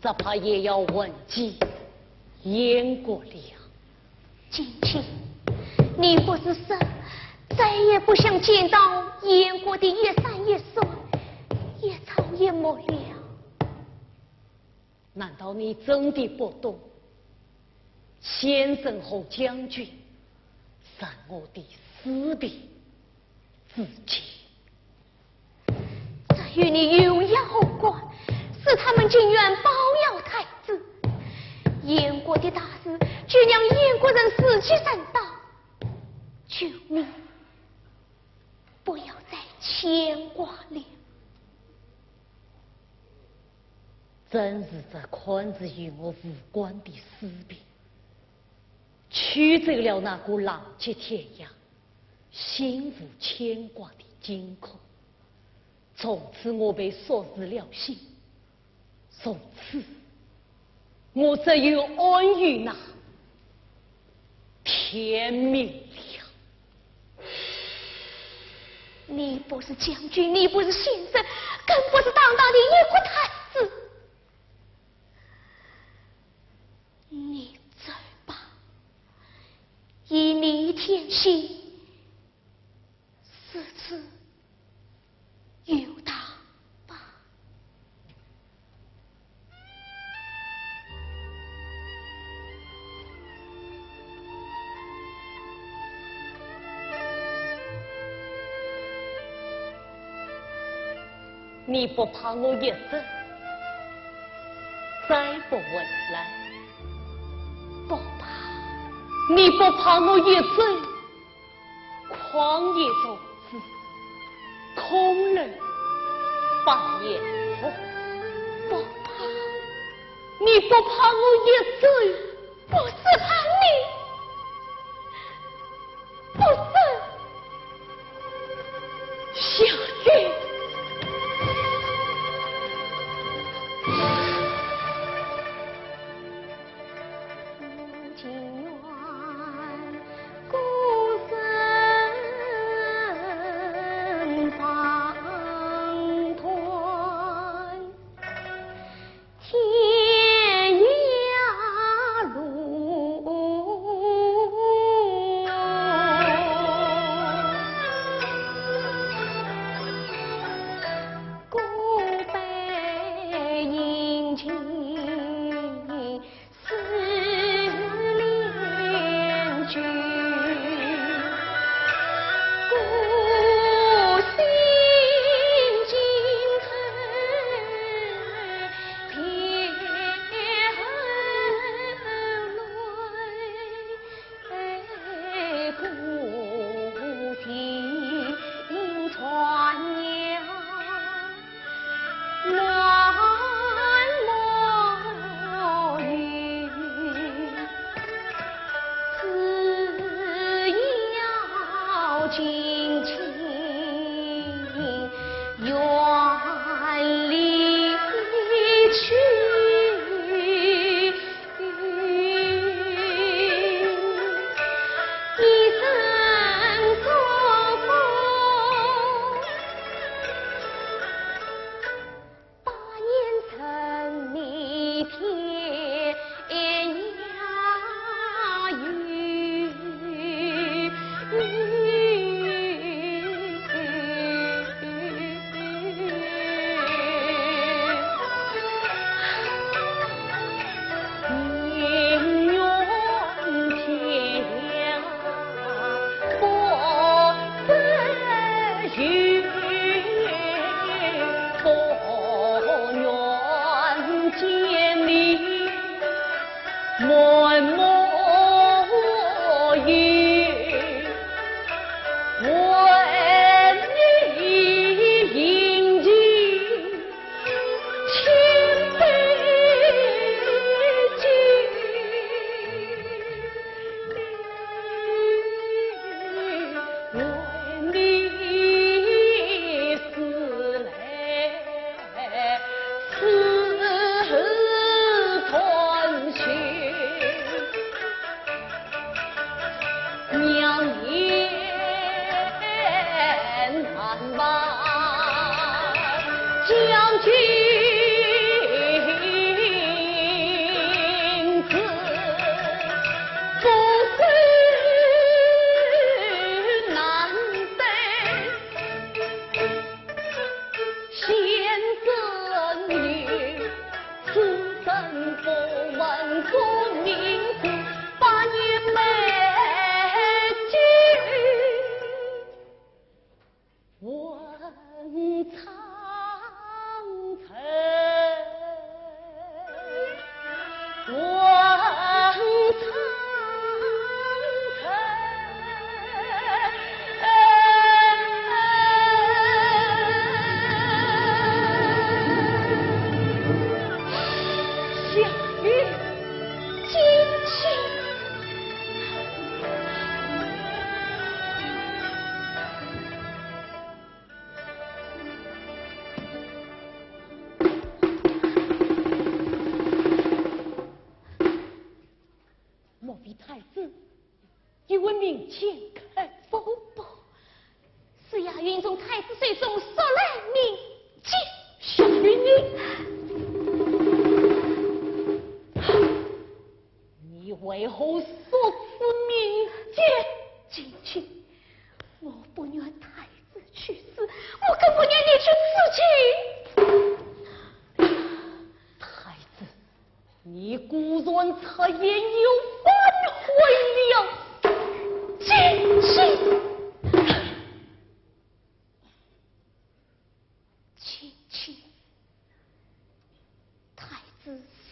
只怕也要魂牵燕国了。 金卿，你不是说再也不想见到燕国的一山一水、一草一木了？难道你真的不懂先生和将军让我的死别之情？ 这与你有何关？是他们情愿包养太子。燕国的大事，就让燕国人自己承担。求你不要再牵挂了。正是这看似与我无关的死别，驱走了那个浪迹天涯、心无牵挂的荆轲。 从此我被束之了心，从此我只有安于那天命了。你不是将军，你不是先生，更不是堂堂的燕国太子。的，如此有道吧。 你不怕我一走，再不回来？不怕。你不怕我一走，旷野独自，空留半年后？不怕。你不怕我一走， 不是怕你，不是。小姐。莫非太子又为民间开宝宝？是呀，云从太子手中索来民间。小女你，你为何索取民间？近亲你果然出言又反悔了。金青，金青，太子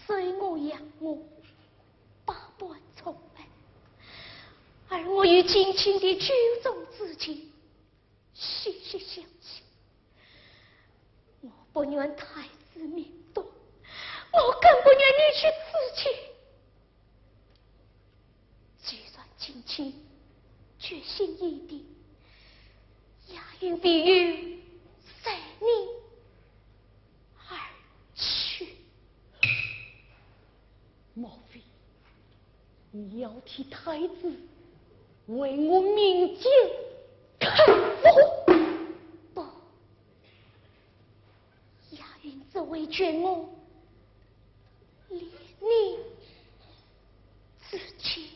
收我养我，百般宠爱，而我与金青的酒中之情，息息相惜。我不愿太子命断，我更不愿你去自尽。既然金青决心已定，雅云唯有随你而去。莫非你要替太子为我鸣剑开封？不，雅云只为劝我离你自己。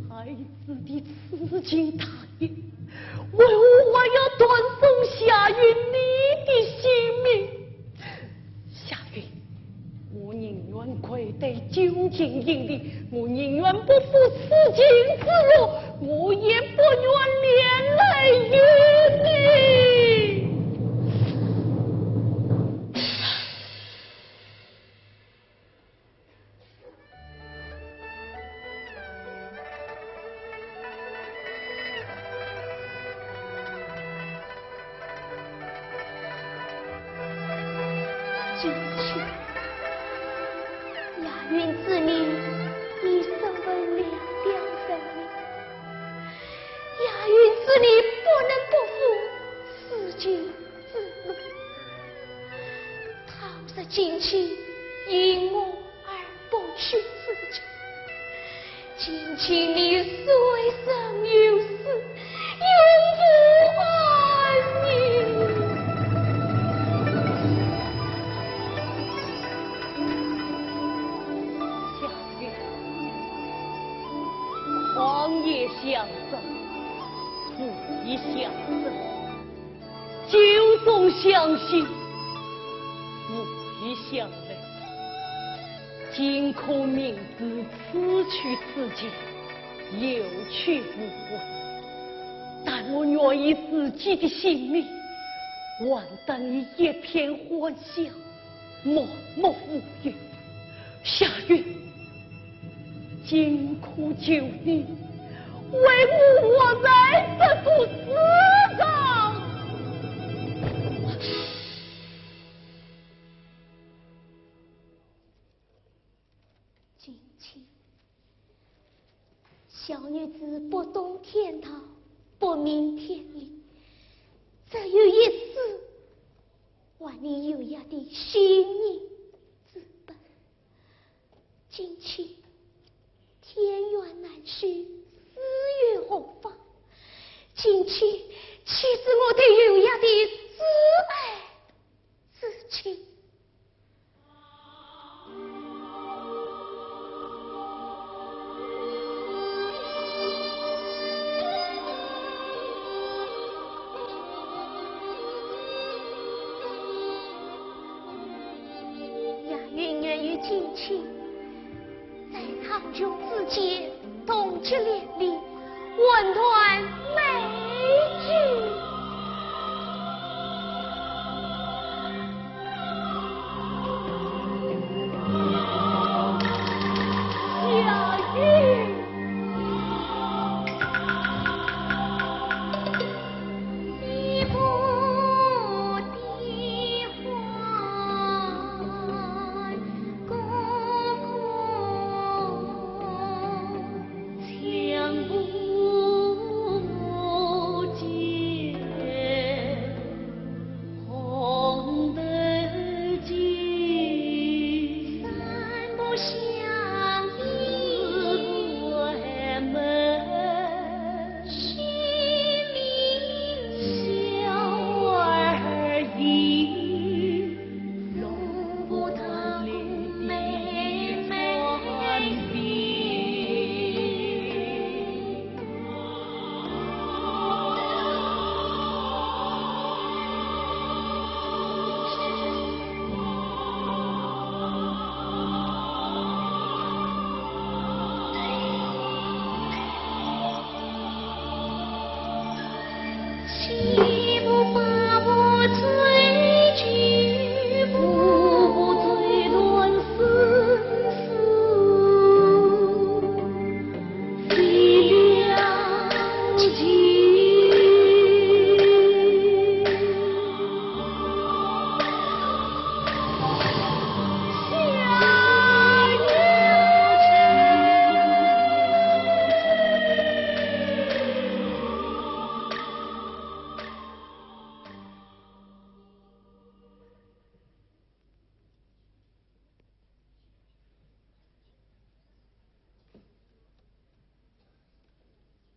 太子的痴情大意，为何还要断送夏云你的性命？夏云，我宁愿跪在九泉阴里，我宁愿不赴此情之路，我也不愿连累于你。 金青，雅云之命，你身为良良人民，雅云之命不能不赴此情之路。倘若金青因我而不去自尽， 金青你虽生有死，永不安宁。夏云，旷野相争，无意相争。 酒中相惜，无意相累。今可明知此去自尽，有去无回。但我愿以自己的性命，换得你一片欢笑，默默无语。夏云， 今可求你为我活在这个世上。金青，小女子不懂天道，不明天理，只有一死，还你有涯的性命之本。 金青，天远难寻，死于何方？金青，岂止我对有涯的至爱之情。 雅云愿与金青在苍穹之间同结连理，魂断梦归。雅云。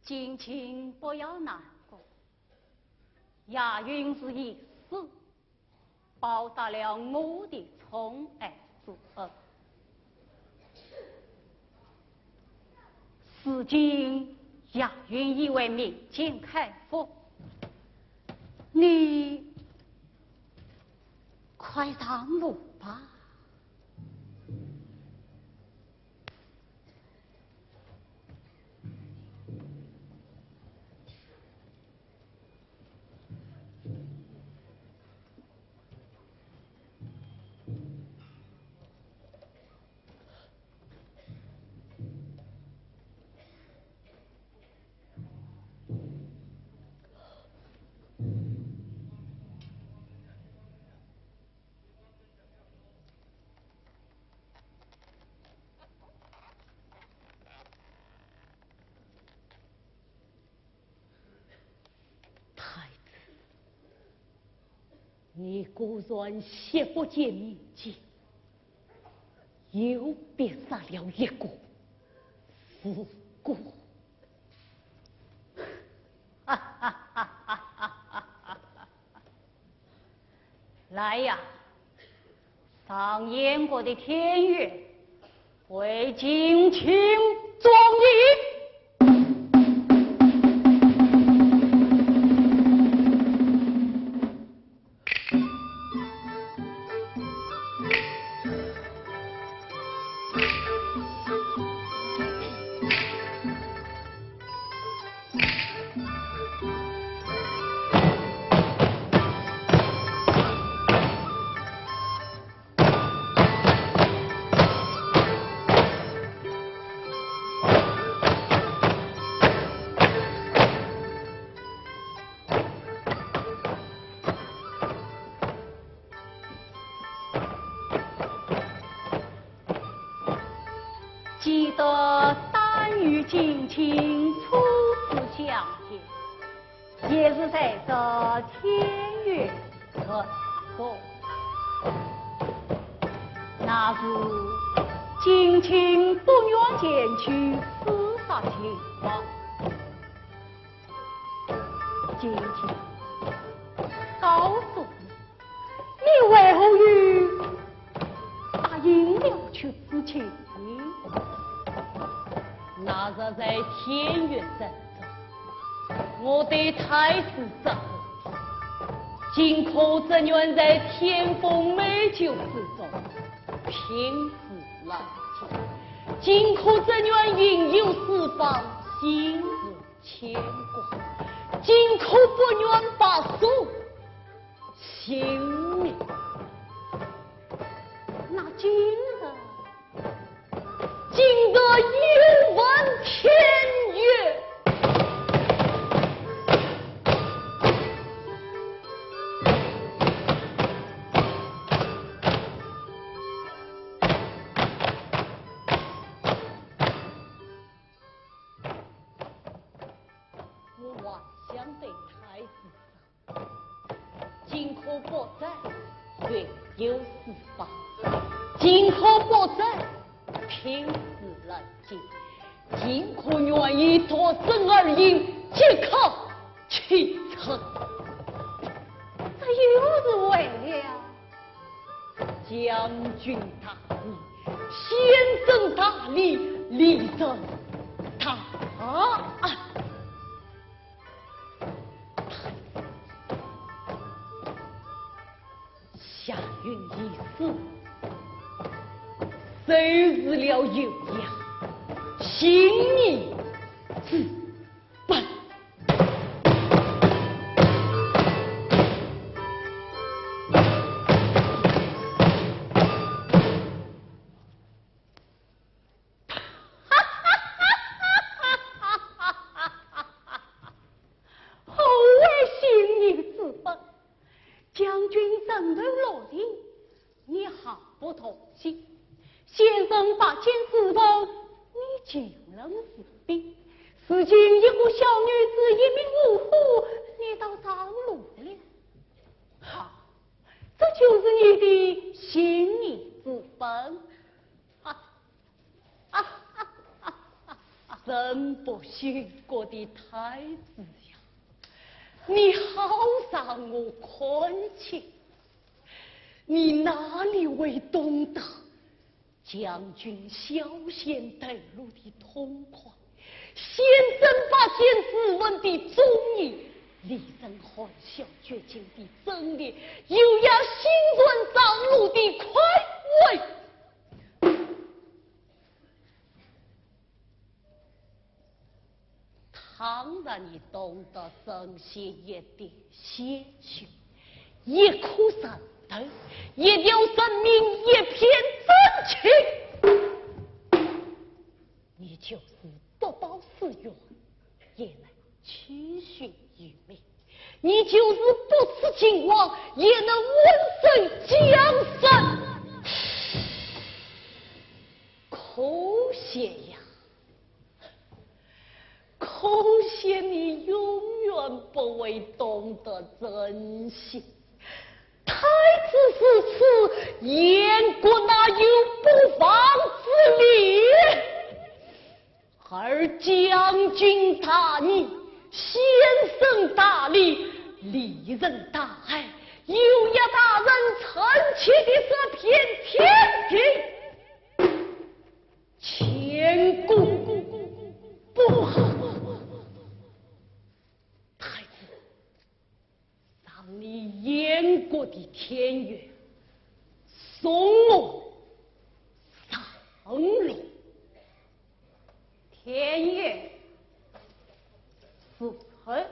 金卿不要难过，雅云是一死，报答了我的宠爱之恩。如今雅云已为民间开封，你快上路吧。 太子，你果然惜不见民间，又别杀了一个无辜。 来呀，上燕国的天乐，为金卿作揖。 记得胆与金卿初次相见，也是在这天乐城中。那时金卿不愿前去刺杀秦王。 金卿，告诉我，你为何又答应了去刺秦呢？那日在天乐城中，我对太师说，荆轲怎愿在甜风美酒之中拼死来战，荆轲怎愿云游四方，心无牵挂，荆轲不愿白首。 性命。那今日，今日有问天乐。我还想对太子说， 荆轲不在，云游四方。荆轲不在，拼死来战。荆轲愿意脱身而行，即刻启程。这又是为了？将军大义，先生大礼，礼真大。 夏云已死，收拾了油盐，行李直奔。不同姓。先生拔剑自刎，你竟然自毙。如今一个小女子一命呜呼，你倒上路了。好，这就是你的心意之本。啊，啊，啊，啊，啊，人不姓郭的太子呀，你好让我看清。 你哪里会懂得将军小仙投入的痛快，先生拔剑自刎的忠义，利人含笑绝境的贞烈，优雅欣然上路的快慰？ 倘若你懂得神仙爷的险情，一颗人头，一条人命，一片真情，你就是不报师冤，也能七旬余命。 你就是不辞秦王，也能稳守江山。可惜呀，可惜你永远不会懂得珍惜。太子如此，燕国哪有不亡之理？ 而将军大义，先生大礼，利人大爱，优雅大仁，臣妾的这片天地，乾坤不好。太子， 让你燕国的天元送我上路。天元是臣。